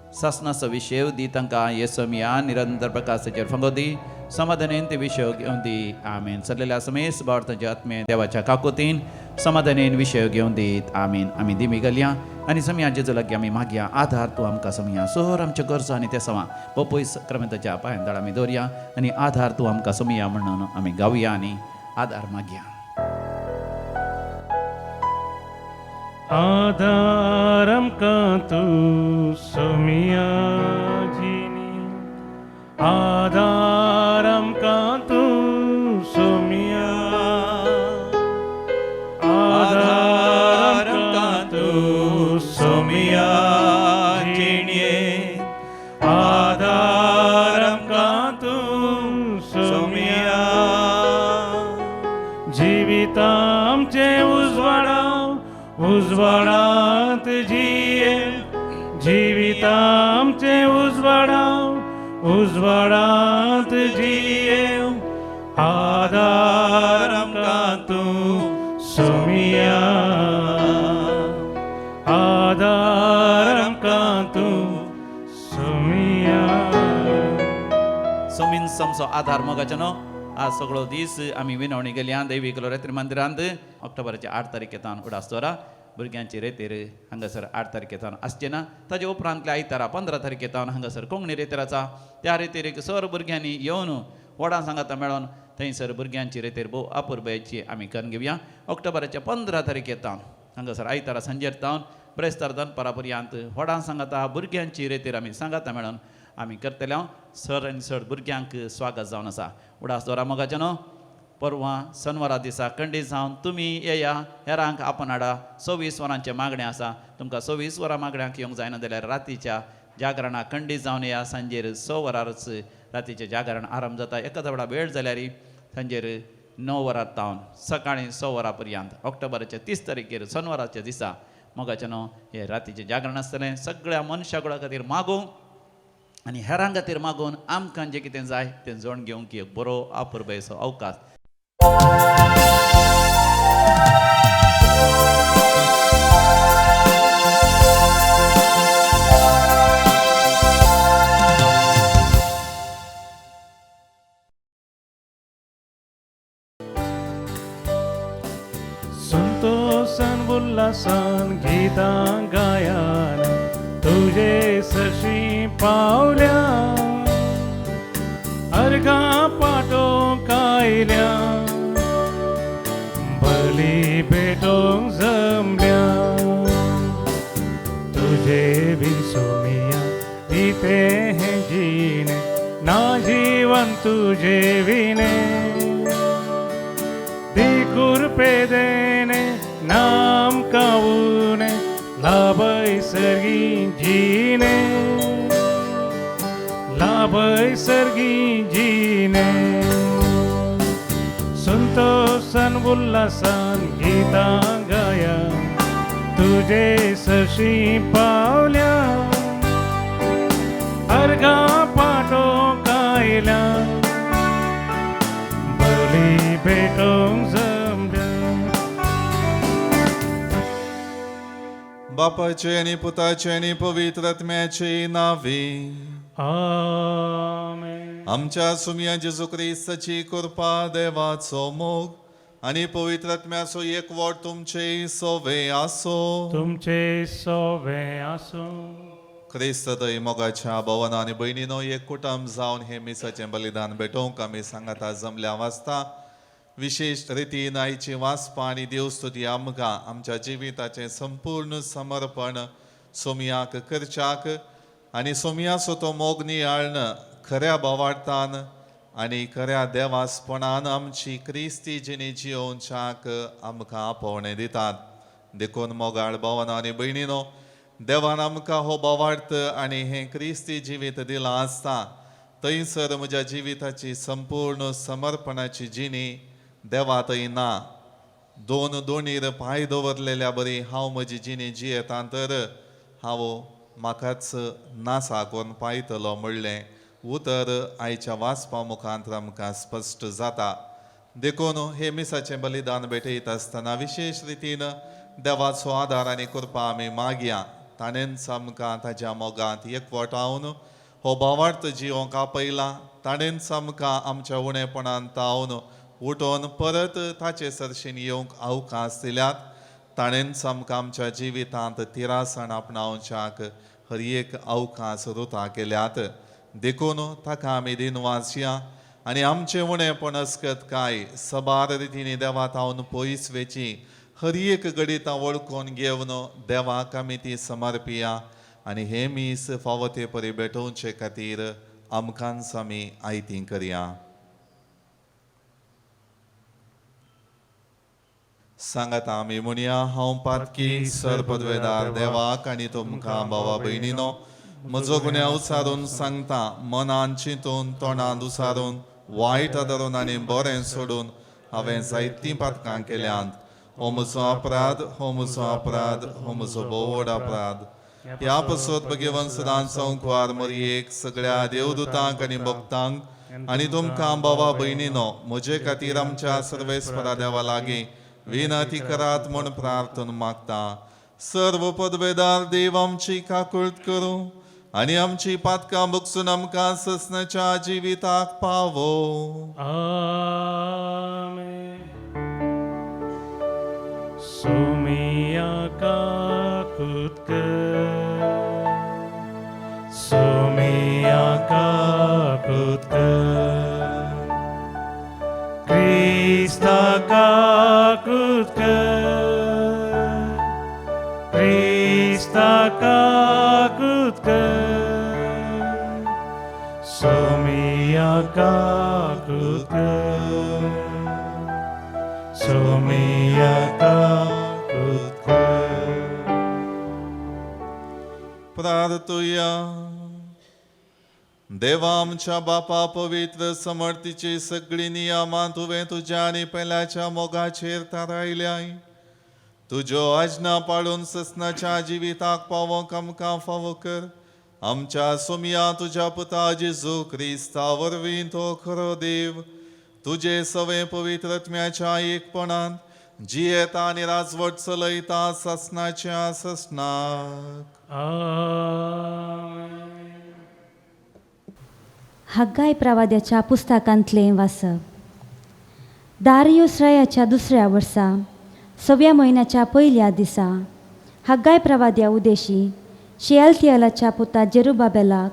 सासनाचो विशेव दी तांकां येसमिया निरंतर प्रकाशाचेर फंगो दी, समाधानेन ते विशय घेवन दी. आमीन. सरलेल्या समेस भारताचे आत्मे देवाच्या काकोतीन समाधानेन विशय घेवन दीत. आमीन. आमी दिमी घालया आनी समया जेजू लागीं आमी मागया आधार तूं आमकां समया सोर आमच्यो गरजो आनी ते समा पोपय क्रमेंताच्या पांयान दाळ आमी दवरया आनी आधार तूं आमकां समया म्हणून आमी गावया आनी आधार मागया. आधार आमकां तूं सोमिया जिणी, आधार आमकां तूं सोमिया, आधार आमकां तूं सोमिया जिणये, आधार आमकां तूं सोमिया. जिवितामचें उजवाडा उजवाडांत जिये, जिवितामचें उजवाडा उजवाडांत जिये, आधार आमकां तूं सोमिया, आधार आमकां तूं सोमिया. सोमीन समसो आधार मोगाचो न्हू आज सगळो दीस आमी विनवणी केल्या दैवीक लोरेत्री मंदिरांत ऑक्टोबराचे 8 तारखे तावन उडास दवरा. भुरग्यांची रेतीर हांगासर 8 तारखे तावन आसचे ना. ताजे उपरांतल्या आयतारा 15 तारखे तावन हांगासर कोंकणी रेतीर आसा. त्या रेतीरेक सर भुरग्यांनी येवन व्हडां सांगाता मेळोन थंयसर भुरग्यांची रेतीर भोव अपुरबायेची आमी करून घेवया. ऑक्टोबराच्या 15 तारखे तावन हांगासर आयतारा सांजेर तावन ब्रेस्तार दनपारा पर्यंत व्हडां सांगाता भुरग्यांची रेतीर आमी सांगाता मेळोन आमी करतले. सर आनी सर भुरग्यांक स्वागत जावन आसा. उडास दवरा मोगाचें न्हू परवां सनवारा दिसा खंडीत जावन तुमी येया हेरांक आपण हाडा. 24 वरांचें मागणें आसा. तुमकां 24 वरां मागण्यांक येवंक जायना जाल्यार रातीच्या जागरणाक खंडीत जावन येया. सांजेर 6 वरारच रातीचें जागरण आरंभ जाता. एका वेळा वेळ जाल्यार सांजेर 9 वरां तावन सकाळीं 6 वरां पर्यंत ऑक्टोबराच्या 30 तारखेर सनवाराच्या दिसा मोगाचें न्हू हें रातीचें जागरण आसतलें. सगळ्या मनशा कुळा खातीर मागूंक आनी हेरां खातीर मागून आमकां जें कितें जाय तें जोण घेवंक एक बरो अपुरबायेचो अवकाश. संतोषान उल्हासान गीतां गायान तुजे सशी पावल्या, अर्घां पाटोवंक आयल्या, बली भेटोवंक जमल्या, तुजे बीन सोमिया दिते हें जिणें ना जीवन तुजे विणे, दी देणे नाम काऊने लाभय सर्गी जीने, लाभय सर्गी जीने. संतोषान उल्हासान गीतां गाया तुजे सशी पावल्या, अर्घां पाटोवंक आयल्या, बली भेटोवंक जमल्या. बापाचे आनी पुताचे आनी पवित्र आत्म्याचे नावे आमेन. आमच्या सुमया जेजू क्रिस्ताची कृपा, देवाचो मोग आनी पवित्र आत्म्याचो एकवट तुमचे सोवे आसो. तुमचे सोवे आसूं. क्रिस्त दय मोगाच्या भवना आनी भयणीनो एक कुटुंब जावन हे मिसाचें बलिदान भेटोवंक आमी सांगाता जमल्या वाचता. विशेश रितीन आयची वाचपा आनी देवस्तुती आमकां आमच्या जिविताचें संपूर्ण समर्पण सोमयाक करच्याक आनी सोमयाचो तो मोग नियाळन खऱ्या भावार्थान आनी खऱ्या देवासपणान आमची क्रिस्ती जिणी जियोवच्याक आमकां आपोवणें दितात. देखून मोगाळ भवना आनी भयणीनो देवान आमकां हो भावार्थ आनी हें क्रिस्ती जिवीत दिलां आसता थंयसर म्हज्या जिविताची संपूर्ण समर्पणाची जिणी देवा थंय ना. दोन दोणीर पांय दवरलेल्या बरी हांव म्हजी जिणी जियेता तर हांव म्हाकाच नासा करून पायतलो म्हणलें उतर आयच्या वाचपा मुखांत आमकां स्पश्ट जाता. देखून हे मिसाचें बलिदान भेटयता आसतना विशेश रितीन देवाचो आदार आनी कृपा आमी मागया. ताणेंच आमकां ताज्या मोगांत एकवटावन हो भावार्थ जिवंक आपयला. ताणेंच आमकां आमच्या उणेपणान तावन उठोवन परत ताचे सरशीन येवंक अवकाश दिल्यात. ताणेंच आमकां आमच्या जिवितांत तिरासण आपणावच्याक हर एक अवकाश रुता केल्यात. देखून ताका आमी दिनवासया आनी आमचें उणेपण अस्कत काय सबार रितींनी देवा तावन पयस वेची हर एक घडितां वळखून घेवन देवाक आमी ती समर्पिया आनी हें मीस फावो ते परी भेटोवचे खातीर आमकांच आमी आयती करया. सांगात आमी म्हणया, हांव पातकी सरपदवेदार देवाक आनी तुमकां भावा भयणीनो म्हजो गुन्यांव उचारून सांगता. मनान चिंतून तोंडान उसारून वायट आदारून आनी बरें सोडून हांवें जायतीं पातकां केल्यांत. हो म्हजो अपराध, हो म्हजो अपराध, हो म्हजो भोव व्हड अपराध. ह्या पसत भगवंत सदांच संकवार मरयेक सगळ्या देवदूतांक आनी भक्तांक आनी तुमकां भावा भयणीनो म्हजे खातीर आमच्या सर्वेस्परा देवा लागीं विनंती करात म्हूण प्रार्थना मागता. सर्व पदवेदार देव आमची काकुळट करूं आनी आमची पातकां बगसून आमकां ससनाच्या जिविताक पावो. आमेन. सोमिया काकुत कर, सोमिया काकुत कर, क्रिस्ता काकुत कर, क्रिस्ता काकुत कर, सोमिया काकुत कर, सोमिया काकुत कर. प्रार्थुया. देवा आमच्या बापा पवित्र समर्थीची सगळी नियमां तुवें तुज्या आनी पेल्याच्या मोगाचेर थारायल्याय. तुज्यो आज्ञा पाळून ससनाच्या जिविताक पावोंक आमकां फावो कर. आमच्या सोमया तुज्या पुता जेजू क्रिस्ता वरवीं तो खरो देव तुजे सवे पवित्र आत्म्याच्या एकपणान जियेता आनी राजवट चलयता ससनाच्या ससनाक. आमेन. हाग्गाय प्रवाद्याच्या पुस्तकांतलें वाचप. दारियूस रायाच्या दुसऱ्या वर्सा सव्या म्हयन्याच्या पयल्या दिसा हाग्गाय प्रवाद्या उदेशी शेअलतियलाच्या पुता जेरुबाबेलाक,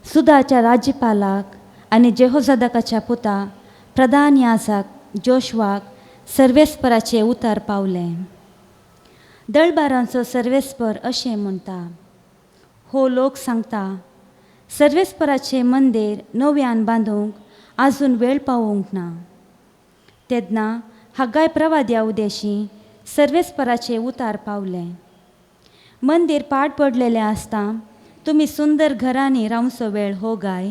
सुदाच्या राज्यपालाक आनी जेहोजादकाच्या पुता प्रधान याजक जोशवाक सर्वेस्पराचें उतर पावलें. दळबारांचो सर्वेस्पर अशें म्हणटा, हो लोक सांगता सर्वेस्पराचें मंदीर नव्यान बांदूंक आजून वेळ पावोवंक ना. तेन्ना हाग्गाय प्रवाद्या उदेशी सर्वेस्पराचें उतार पावलें. मंदीर पाड पडलेलें आसता तुमी सुंदर घरांनी रावचो वेळ हो गाय.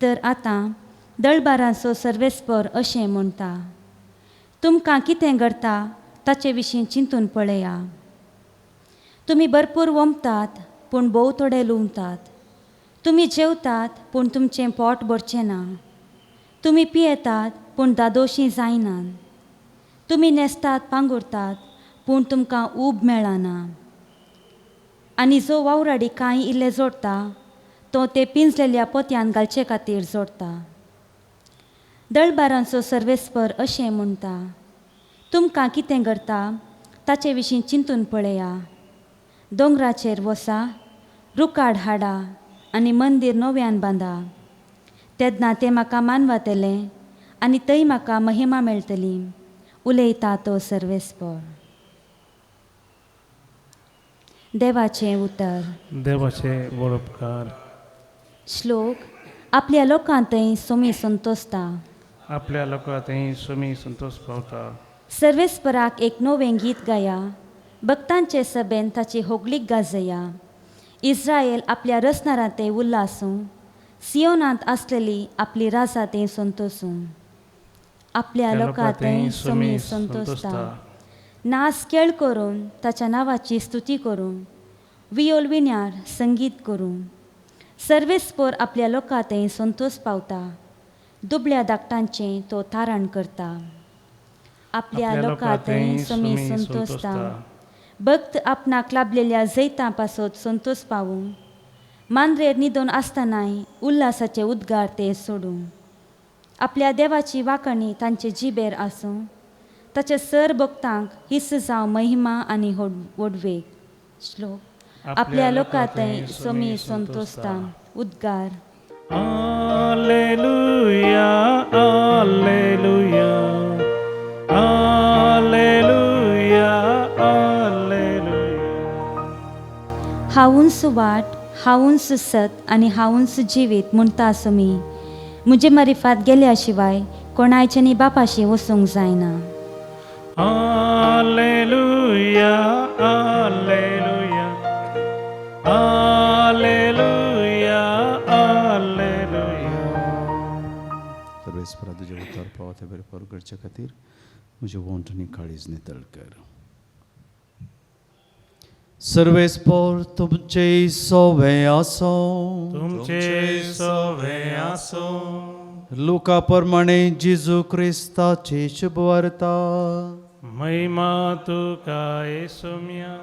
तर आतां दळबारांचो सर्वेस्पर अशें म्हणटा, तुमकां कितें घडटा ताचे विशीं चिंतून पळया. तुमी भरपूर वमतात पूण भोव थोडे लुंवतात. तुमी जेवतात पूण तुमचें पोट भरचें ना. तुमी पियेतात पूण दादोशी जायनात. तुमी न्हेसतात पांगुरतात पूण तुमकां ऊब मेळना. आनी जो वावराडी कांय इल्लें जोडटा तो ते पिंजलेल्या पोत्यान घालचे खातीर जोडटा. दळबारांचो सर्वेस्पर अशें म्हणटा, तुमकां कितें घडटा ताचे विशीं चिंतून पळया. दोंगराचेर वसा, रुकाड हाडा आनी मंदीर नव्यान बांदा. तेन्ना तें म्हाका मानवतलें आनी थंय म्हाका महिमा मेळटली, उलयता तो सर्वेस्पर. देवाचें उतर. देवाचे बरोपकार. श्लोक. आपल्या लोकां थंय सोमी संतोसता. आपल्या लोकां थंय सोमी संतोष पावता. सर्वेस्पराक एक नवें गीत गाया, भक्तांचे सभेन ताची होगळीक गाजया. इस्रायल आपल्या रसणारां ते उल्लासूं, सियोनांत आसलेली आपली राजा ते संतोसूं. आपल्या लोकां ते सोमी संतोषता. नाच खेळ करून ताच्या नांवाची स्तुती करूं, वियोल विन्यार संगीत करूं. सर्वेस्पोर आपल्या लोकां ते संतोष पावता, दुबळ्या धाकटांचें तो तारण करता. आपल्या लोकां ते सोमी संतोषता. भक्त आपणाक लाभलेल्या जैतां पासत संतोष पावूं, मांद्रेर न्हिदोन आसतनाय उल्हासाचे उद्गार ते सोडूं. आपल्या देवाची वांकणी तांचे जिबेर आसूं, ताचे सर भक्तांक his जावं महिमा आनी व्हडवेक. श्लोक. आपल्या लोकां ते सोमी संतोषता. उद्गार. Alleluia, alleluia, alleluia, alleluia. हांवूच वाट, हांवूच सत आनी हांवूच जिवीत म्हणटा सोमी. म्हजे मारिफात गेल्या शिवाय कोणायच्यानी बापाशी वचूंक जायना. Alleluia, alleluia, alleluia, alleluia. सर्वेस्परा तुजें उतर पावता ते बरें पर करचे खातीर म्हजें वोंठ आनी काळीज नितळ कर. सर्वेस्पोर तुमचे सोवे आसो. तुमचे सोवे आसो. लुका प्रमाणे जेजू क्रिस्ताची शुभवार्ता. महिमा तुका येसुम्या.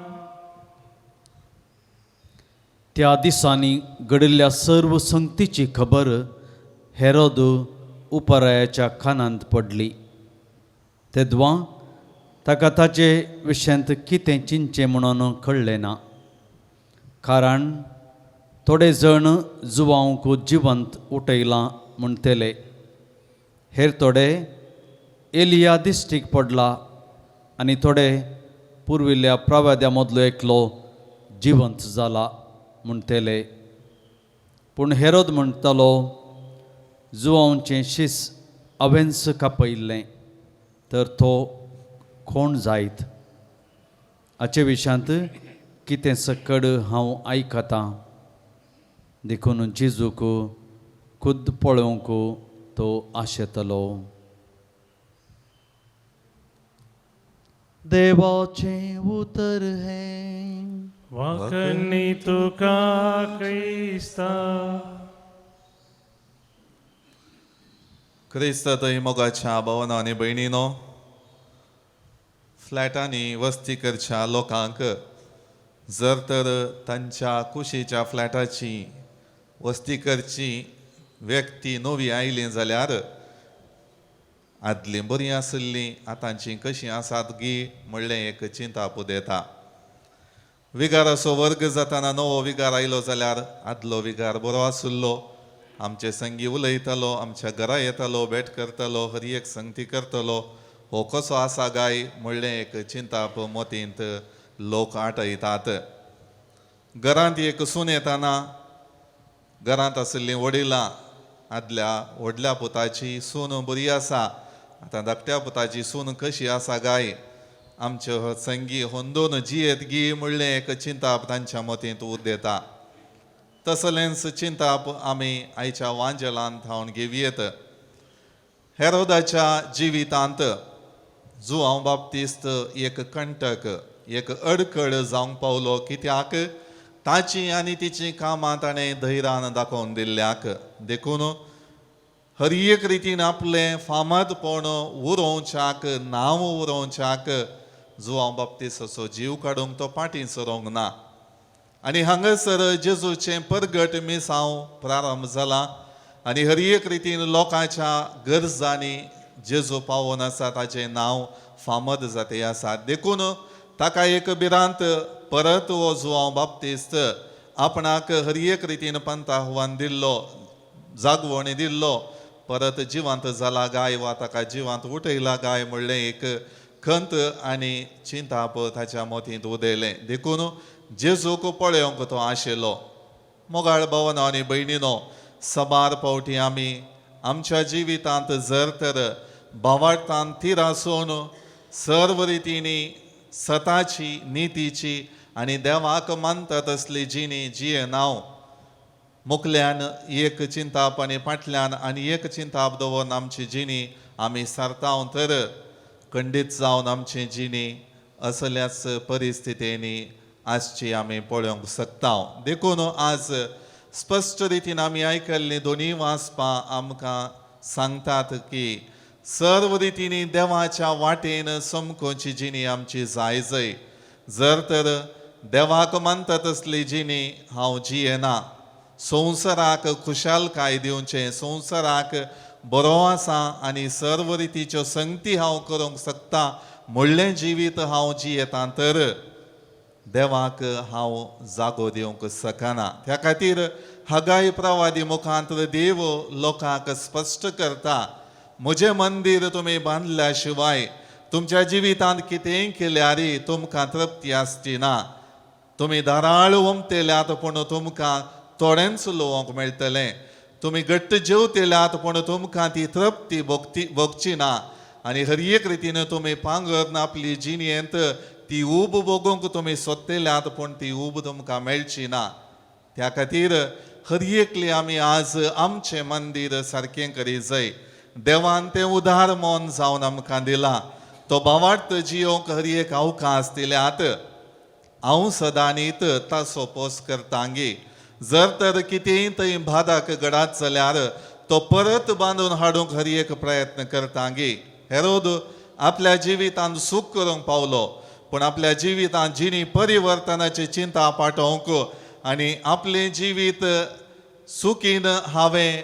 त्या दिसांनी घडिल्ल्या सर्व संगतीची खबर हेरोद उपरायाच्या कानांत पडली. तेद्वां ताका ताचे विशयांत कितें चिंतचें म्हणून कळ्ळें ना, कारण थोडे जण जुवांक जिवंत उठयलां म्हणटले, हेर थोडे एलिया दिश्टीक पडला आनी थोडे पुर्विल्ल्या प्रवाद्या मदलो एकलो जिवंत जाला म्हणटले. पूण हेरोद म्हणटालो, जुवांचें शीस हांवेंच कापयल्लें, तर तो कोण जायत हाचे विशयांत कितें सकड हांव आयकतां. देखून जेजूक खुद्द पळोवंक तो आशेतलो. देवाचें उतर हें. वाकणी तुका क्रिस्ता. क्रिस्त थंय मोगाच्या भावना आनी भयणीनो, फ्लॅटांनी वस्ती करच्या लोकांक जर तर तांच्या कुशीच्या फ्लॅटाची वस्ती करची व्यक्ती नवी आयली जाल्यार आदलीं बरीं आशिल्लीं आतांची कशीं आसात गी म्हणलें एक चिंताप उदेता. विगाराचो वर्ग जाताना नवो विगार आयलो जाल्यार आदलो विगार बरो आशिल्लो, आमचे संगी उलयतालो, आमच्या घरा येतालो, भेट करतालो, हर एक संगती करतलो, हो कसो आसा गाय म्हणलें एक चिंताप मोतींत लोक आटयतात. घरांत एक सून येताना घरांत आशिल्लीं वडिलां आदल्या व्हडल्या पुताची सून बरी आसा, आतां धाकट्या पुताची सून कशी आसा गाय, आमचे संगी होंदोन जियेत गी म्हणलें एक चिंताप तांच्या मतींत उदेता. तसलेंच चिंताप आमी आयच्या वांजेलान थावन घेवयेत. हेरोदाच्या जिवितांत जुआंव बाप्तिस्त एक कंटक, एक अडकळ जावंक पावलो, कित्याक ताची आनी तिची कामां ताणें धैर्यान दाखोवन दिल्ल्याक. देखून हर एक रितीन आपलें फामादपण उरोवच्याक, नांव उरोवच्याक जुआंव बाप्तिस्ताचो जीव काडूंक तो फाटीं सरोंक ना. आनी हांगासर जेजूचें परगट मिसांव प्रारंभ जाला आनी हर एक रितीन लोकांच्या गरजांनी जेजू पावोन आसा, ताचें नांव फामद जाते आसा. देखून ताका एक भिरांत परत हो जुआंव बाप्तिस्त आपणाक हर एक रितीन पंताहवान दिल्लो, जागवणी दिल्लो, परत जिवांत जाला गाय वा ताका जिवांत उठयला गाय म्हणलें एक खंत आनी चिंताप ताच्या मतींत उदयलें. देखून जेजूक पळोवंक तो आशिल्लो. मोगाळ भावनो आनी भयणीनो, सबार फावटी आमी आमच्या जिवितांत जर तर भावार्थान थीर आसून सर्व रितींनी सताची नितीची आनी देवाक मानता तसली जिणी जियेनाव. मुखल्यान एक चिंताप आनी फाटल्यान आनी एक चिंताप दवरून आमची जिणी आमी सारताव तर खंडीत जावन आमची जिणी असल्याच परिस्थितींनी आसची आमी पळोवंक शकता. देखून आज स्पश्ट रितीन आमी आयकल्लीं दोनूय वाचपां आमकां सांगतात की सर्व रितींनी देवाच्या वाटेन समकोची जिणी आमची जाय जय. जर तर देवाक मानता तसली जिणी हांव जियेना, संवसाराक खुशालकाय दिवचें, संवसाराक बरो आसा आनी सर्व रितीच्यो संगती हांव करूंक शकता म्हणलें जिवीत हांव जियेता तर देवाक हांव जागो दिवंक शकना. त्या खातीर हगाय प्रवादी मुखांत देव लोकांक स्पश्ट करता, म्हजें मंदीर तुमी बांदल्या शिवाय तुमच्या जिवितांत कितेंय केल्यार तुमकां तृप्ती आसची ना. तुमी धाराळ ओमतेल्यात पूण तुमकां थोडेंच उलोवंक मेळटलें, तुमी घट्ट जेवतेल्यात पूण तुमकां ती तृप्ती भोगची ना आनी हर एक रितीन तुमी पांगरून आपली जिणेंत ती ऊब भोगूंक तुमी सोदतेल्यात पूण ती ऊब तुमकां मेळची ना. त्या खातीर हर एकली आमी आज आमचें मंदीर सारकें करी जाय. देवान तें उदार मन जावन आमकां दिलां, तो भावार्थ जियोंक हर एक अवकाश दिल्यात. हांव सदांनीत ताचो पोस करतांगी, जर तर कितेंय थंय बादाक घडात जाल्यार तो परत बांदून हाडूंक हर एक प्रयत्न करतांगी. हेरोद आपल्या जिवितांत सूख करूंक पावलो पूण आपल्या जिवितांत जिणी परिवर्तनाची चिंता पाठोवंक आनी आपलें जिवीत सुखीन हांवें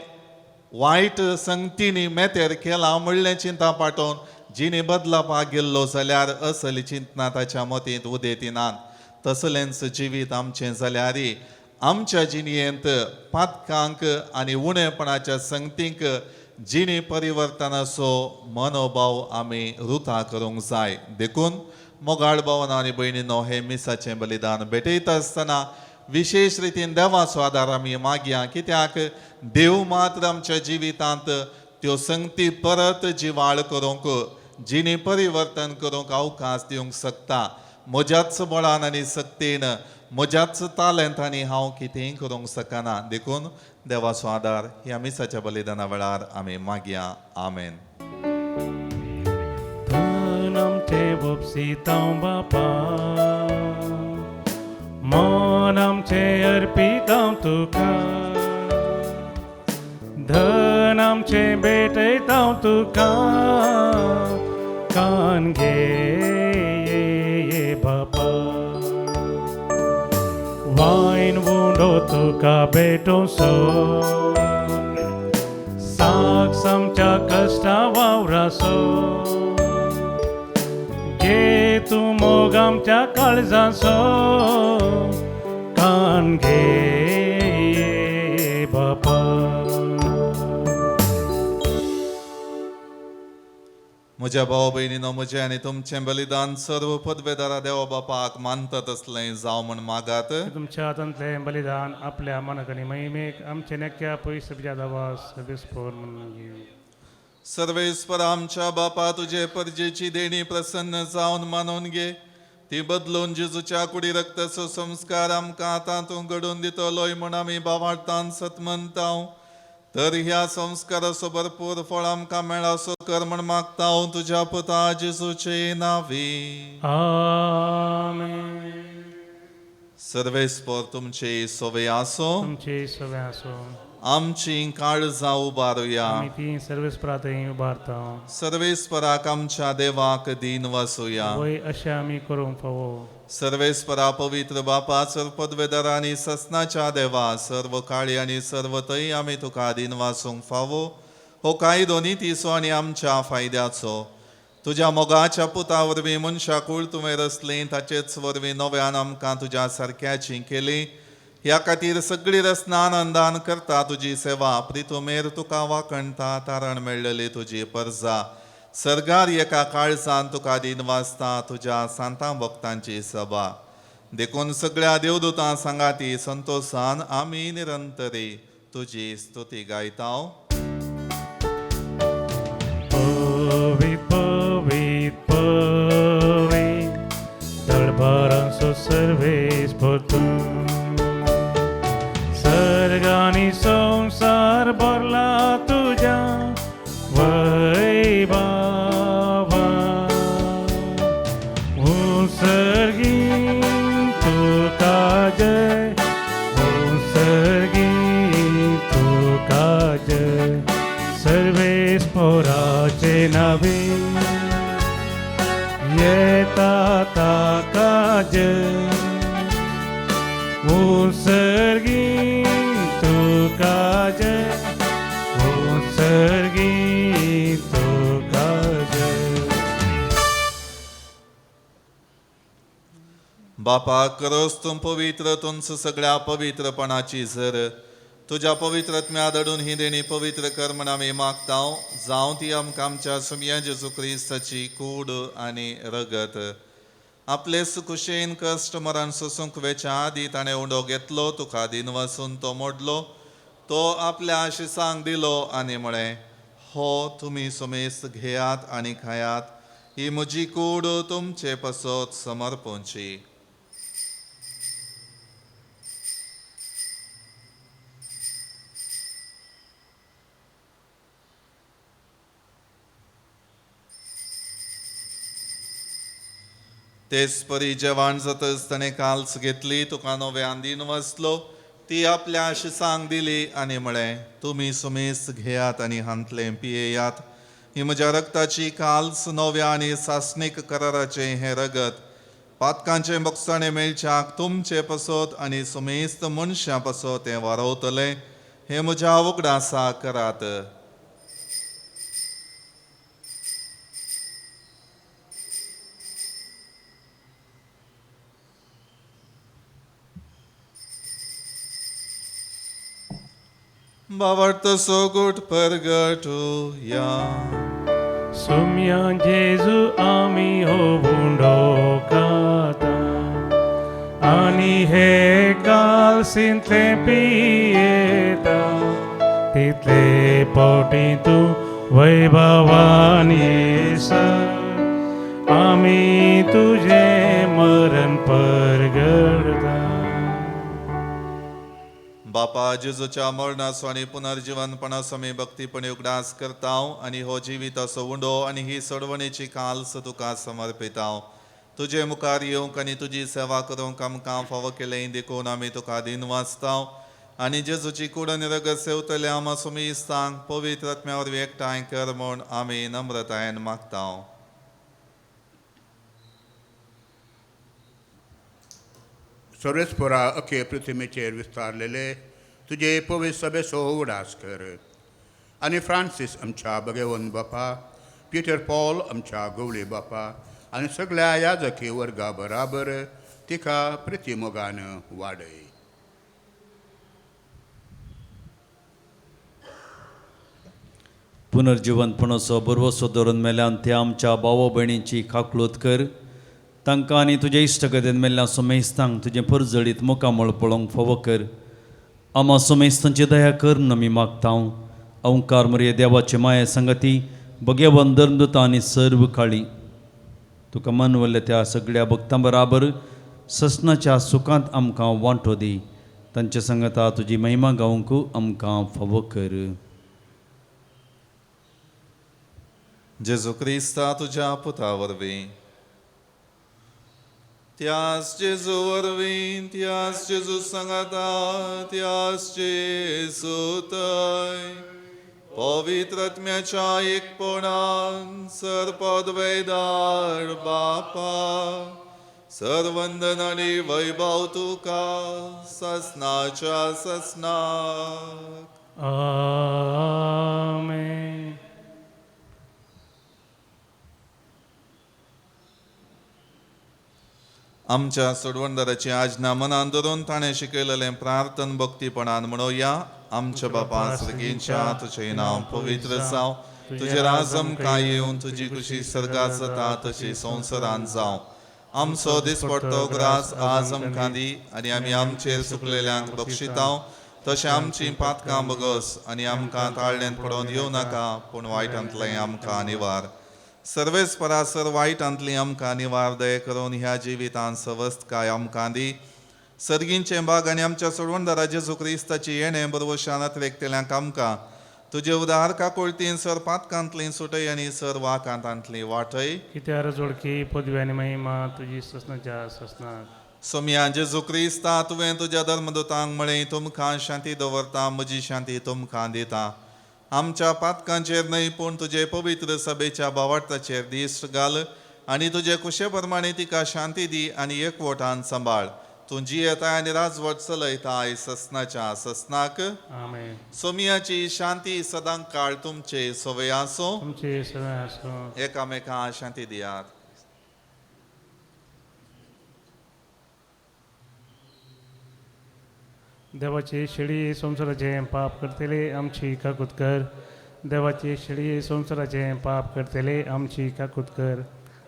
वायट संगतींनी मेतेर केलां म्हणलें चिंता पाठोवन जिणी बदलपाक गेल्लो जाल्यार असली चिंतना ताच्या मतींत उदेतिनात. तसलेंच जिवीत आमचें जाल्यार आमच्या जिणेंत पातकांक आनी उणेपणाच्या संगतींक जिणी परिवर्तनाचो मनोभाव आमी रुता करूंक जाय. देखून मोगाळ भावना आनी भयणीनो, हे मिसाचें बलिदान भेटयता आसतना विशेश रितीन देवाचो आदार आमी मागया, कित्याक देव मात्र आमच्या जिवितांत त्यो संगती परत जिवाळ करूंक जिणी परिवर्तन करूंक अवकाश दिवंक शकता. म्हज्याच बळान आनी सक्तीन म्हज्याच तालेंतांनी हांव कितेंय करूंक शकना. देखून देवाचो आदार ह्या मिसाच्या बलिदाना वेळार आमी मागया. आमेन. धन आमचें उपसितांव बापा, मन आमचें अर्पितांव तुका, धन आमचें भेटयतांव तुका, कान घे बापा. वायन उंडो तुका भेटोसो, साक्ष आमच्या कश्टा वावरासो, घे तूं मोग आमच्या काळजाचो, कान घे बापा. म्हज्या भाव भयणीनो, म्हजें आनी तुमचें बलिदान सर्व पदवेदारा देवा बापाक मानता तसलें जावं म्हण मागात. तुमच्या हातांतलें बलिदान आपल्या मनाक आनी महिमेक आमचे नेक्या पयस दावा विस्फोर म्हणून घेवं. सर्वेस्पर आमच्या बापा, तुजे परजेची देणी प्रसन्न जावन मानून घे, ती बदलून जेजूच्या कुडी रक्ताचो संस्कार आमकां आतां तूं घडोवन दितलोय म्हूण आमी बावाडतान सतमनताव. तर ह्या संस्काराचो भरपूर फळ आमकां मेळासो कर म्हण मागता तुज्या पुता जेजूचे नावी. आमेन. सर्वेस्पर तुमचे सोवे आसो, तुमचे सवे आसो. आमची काळजां उबारुया. आमी ती सर्वेस्परा थंय उबारता. सर्वेस्पराक आमच्या देवाक दीन वसुया. वय अशें आमी करूंक फावो. सर्वेस्परा पवित्र बापा, सर्व पदवेदार आनी ससनाच्या देवा, सर्व काळी आनी सर्व थंय आमी तुका दीन वासूंक फावो. हो कायदो नितीचो आनी आमच्या फायद्याचो. तुज्या मोगाच्या पुता वरवीं मनशा कूळ तुवें रचलें, ताचेच वरवीं नव्यान आमकां तुज्या सारक्याची केली. ह्या खातीर सगळी रचना आनंदान करता तुजी सेवा, प्रितुमेर तुका वाखणता तारण मेळ्ळली तुजी परजा. सर्गार एका काळजान तुका दीन वाचता तुज्या सांतां भक्तांची सभा. देखून सगळ्या देवदूतां सांगाती संतोशान आमी निरंतरी तुजी स्तुती गायता. पवित पवित पवित तूं सर्ग आनी संवसार भरला तुज्या वैभवा उत्सर्गी तुका जय उत्सर्गी तुका जय सर्वेस्पोराचे नावे येता ताका जय उत्सर्गी तुका जय उत्सर्गी तुका जय. बापा करोस तूं पवित्र तुमच सगळ्या पवित्रपणाची झर तुज्या पवित्रत्म्या दडून ही देणी पवित्र कर म्हण आमी मागता. जावं ती आमकां आमच्या सुमया जेजू क्रिस्ताची कूड आनी रगत. आपले सुकुशेन कश्ट मरण सोसूंक वेच्या आदी ताणें उंडो घेतलो, तुका दिनवासून तो मोडलो, तो आपल्या आशिसांक दिलो आनी म्हळें, हो तुमी सुमेस्त घेयात आनी खायात, ही म्हजी कूड तुमचे पासत समर्पणची. तेच परी जेवण जातच ताणें काल्स घेतली, तुका नव्यान दिन वसलो, ती आपल्या आशिसांक दिली आनी म्हळें, तुमी सुमेस्त घेयात आनी हांतलें पियेयात, ही म्हज्या रक्ताची काल्स नव्या आनी सासणीक कराराचें हें रगत पातकांचें बक्षाणें मेळच्याक तुमचे पासत आनी सुमेस्त मनशां पासत तें वारवतलें. हें म्हज्या उगडासा करात. बाबर्त सोगुट परगटुया. सुम्या जेजू आमी हो उंडो खाता आनी हे कालसींतले पियेता तितले पावटी तूं वैभवान येसा आमी तुजें मरण परगडता. बापा जेजूच्या मरणाचो आनी पुनर्जिवनपणाचो आमी भक्तीपणी उगडास करता आनी हो जिविताचो उंडो आनी ही सोडवणेची काल्स तुका समर्पिता. तुजे मुखार येवंक आनी तुजी सेवा करूंक आमकां फावो केलें देखून आमी तुका दिनवासता आनी जेजूची कूड आनी रगत सेवतले आमा सुमिस्तांक पवित्र आत्म्या वरवीं एकठांय कर म्हूण आमी नम्रतायेन मागता. सर्वेस्पोरा अखे पृथ्वीचेर विस्तारलेले तुजे पवित्र सभेचो उगडास कर आनी फ्रांसीस आमच्या भगेवन बापा, पिटर पॉल आमच्या गवळी बापा आनी सगळ्या याजकी वर्गा बराबर तिका प्रितीमोगान वाडय. पुनर्जिवनपणाचो बरवसो धरून मेल्यान त्या आमच्या भाव भयणींची काकळूत कर. तांकां आनी तुजे इश्टगतेन मेल्ल्या सोमेस्तांक तुजें परजळीत मुखामळ पळोवंक फावो कर. आमा सोमेस्तांची दया कर आमी मागता. ओंकार मरये देवाचे माये संगती भगेवन धर्मदूता आनी सर्व काळी तुका मनवल्ल्या त्या सगळ्या भक्तां बराबर ससनाच्या सुखांत आमकां वांटो दी. तांचे संगता तुजी महिमा गावंक आमकां फावो कर. जेजू क्रिस्ता तुज्या पुता वरवीं, त्यास जेजू वरवीं, त्यास जेजू सांगाता, त्यास जेजू थंय पवित्र आत्म्याच्या एकपणान सर्पद्वैदार बापा सर्वंदन आनी वैभव तुका ससनाच्या ससनाक. आमेन. आमच्या सोडवणदाराची आज्ञा मनान धरून ताणें शिकयलेलें प्रार्थन भक्तीपणान म्हणोया. आमच्या बापा सर्गींच्या तुजें नांव पवित्र जावं, तुजें राज आमकां येवन, तुजी खुशी सर्गात जाता तशी संवसारांत जावं. आमचो दिसपडतो ग्रास आज आमकां दी आनी आमी आमचेर चुकलेल्यांक बक्षितां तशें आमचीं पातकां बगस आनी आमकां ताळ्यांत पडोवन येवं नाका, पूण वायटांतलें आमकां निवार. सर्वेस परासर वायटांतली आमकां निवार दये करून ह्या जिवितांत सवस्तकाय आमकां दी. सर्गींचें बाग आनी आमच्या सोडवणदारा जेजू क्रिस्ताची येणें बरवशान अत्रेकतेल्यांक आमकां तुजे उदार काकुळतीन सर पातकांतली सुटय आनी सर वाकांतांतली वाटय. कित्यार जोडकी पदवी आनी महिमा तुजी ससनाच्या ससनाक. सोमया जेजू क्रिस्ता, तुवें तुज्या धर्मदूतांक म्हळें, तुमकां शांती दवरता, म्हजी शांती तुमकां दिता. आमच्या पातकांचेर न्हय पूण तुजे पवित्र सभेच्या भावार्थाचेर दिश्ट घाल आनी तुजे कुशे प्रमाणे तिका शांती दी आनी एकवटान सांबाळ. तूं जियेताय आनी राजवट चलयताय ससनाच्या ससनाक. आमेन. सोमियाची शांती सदां काळ तुमचे सवय आसूं. तुमचे सवय आसूं. एकामेकां शांती दियात. देवाची शेळी संवसाराचें पाप करतले आमची काकूत कर. देवाची शेळी संवसाराचें पाप करतले आमची काकूत कर.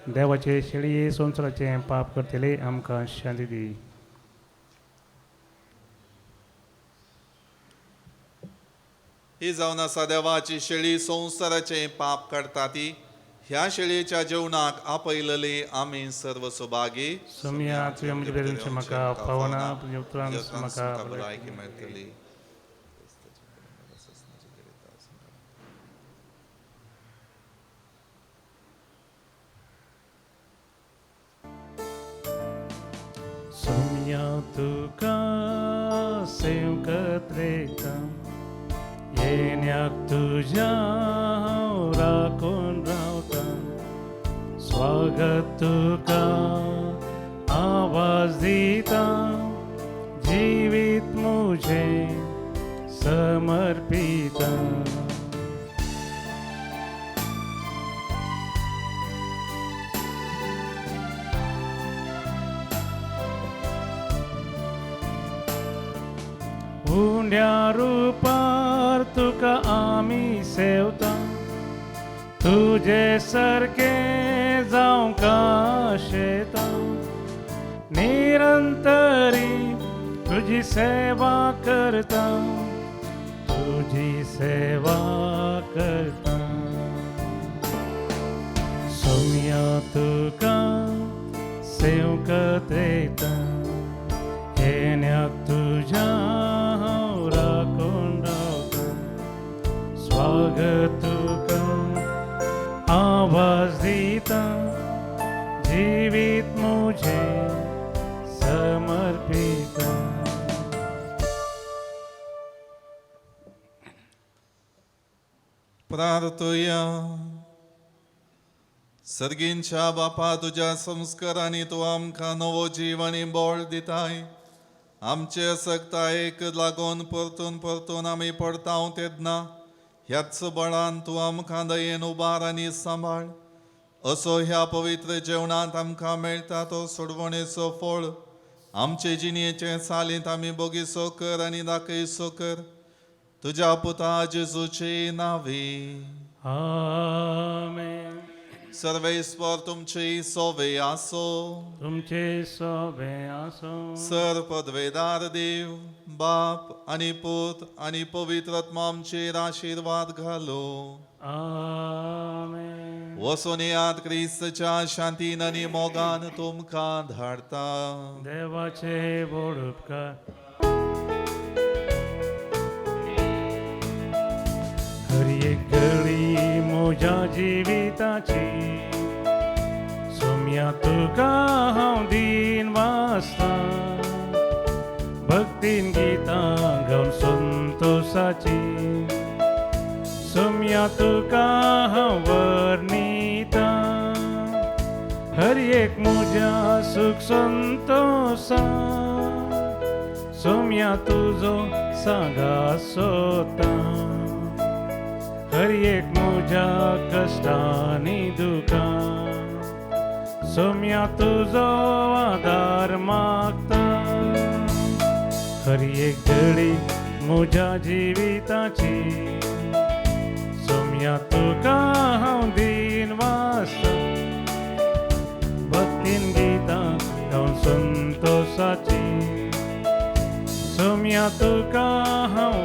देवाचे शेळी संवसाराचें पाप करतले आमकां शांती दी. ही जावन आसा देवाची शेळी संवसाराचें पाप काडटा ती. ह्या शेळयेच्या जेवणाक आपयलेली आमी सर्व सुभागी. सोमया तुवें म्हजे बेदनचें म्हाका पावना, तुज्या उतरान म्हाका भलायकी मेळटली. सोमया तुका सेवकत रेता, येण्याक तुज्या हांव राखून रावता. स्वागत तुका आवाज दिता, जिवीत म्हजें समर्पिता. उंड्या रुपार तुका आमी सेवता, तुजे सारकें जावंक आशेता. निरंतरी तुजी सेवा करता, तुजी सेवा करता. सोमया तुका सेवकत येता, येण्याक तुज्या हांव राखून रावता. स्वागत तुका आवाज दिता, जिवीत म्हजें समर्पिता. प्रार्थया. सर्गींच्या बापा, तुज्या संस्कारांनी तूं आमकां नवो जीव आनी बळ दिताय. आमचे असक्तायेक लागून परतून परतून आमी पडताव तेन्ना ह्याच बळान तूं आमकां दयेन उबार आनी सांबाळ. असो ह्या पवित्र जेवणांत आमकां मेळटा तो सोडवणेचो फळ आमचे जिणेचे चालींत आमी बोगीसो कर आनी दाखयसो कर. तुज्या पुता जेजूचे नांवे. आमेन. सर्वेस्पर तुमचे सोवे आसो. तुमचे सोवे आसो. सर पदवेदार देव बाप आनी पूत आनी पवित्र आत्मा आमचेर आशिर्वाद घालो. आमेन. वचून येयात, क्रिस्तच्या शांतीन आनी मोगान तुमकां धाडता. देवाचे व्हड उपकार. हर एक घडी म्हज्या जिविताची सोमया तुका हांव दीन वाचता. भक्तीन गितां गावन संतोसाची सोमया तुका हांव वर्णिता. हर एक म्हज्या सुख संतोसा सोमया तुजो सांगा सोता. हर एक म्हज्या कश्टांनी दुखां सोमया तुजो आदार मागता. हर एक घडी म्हज्या जिविताची सोमया तुका हांव दीन वाचता. भक्तीन गितां गावन संतोसाची सोमया तुका हांव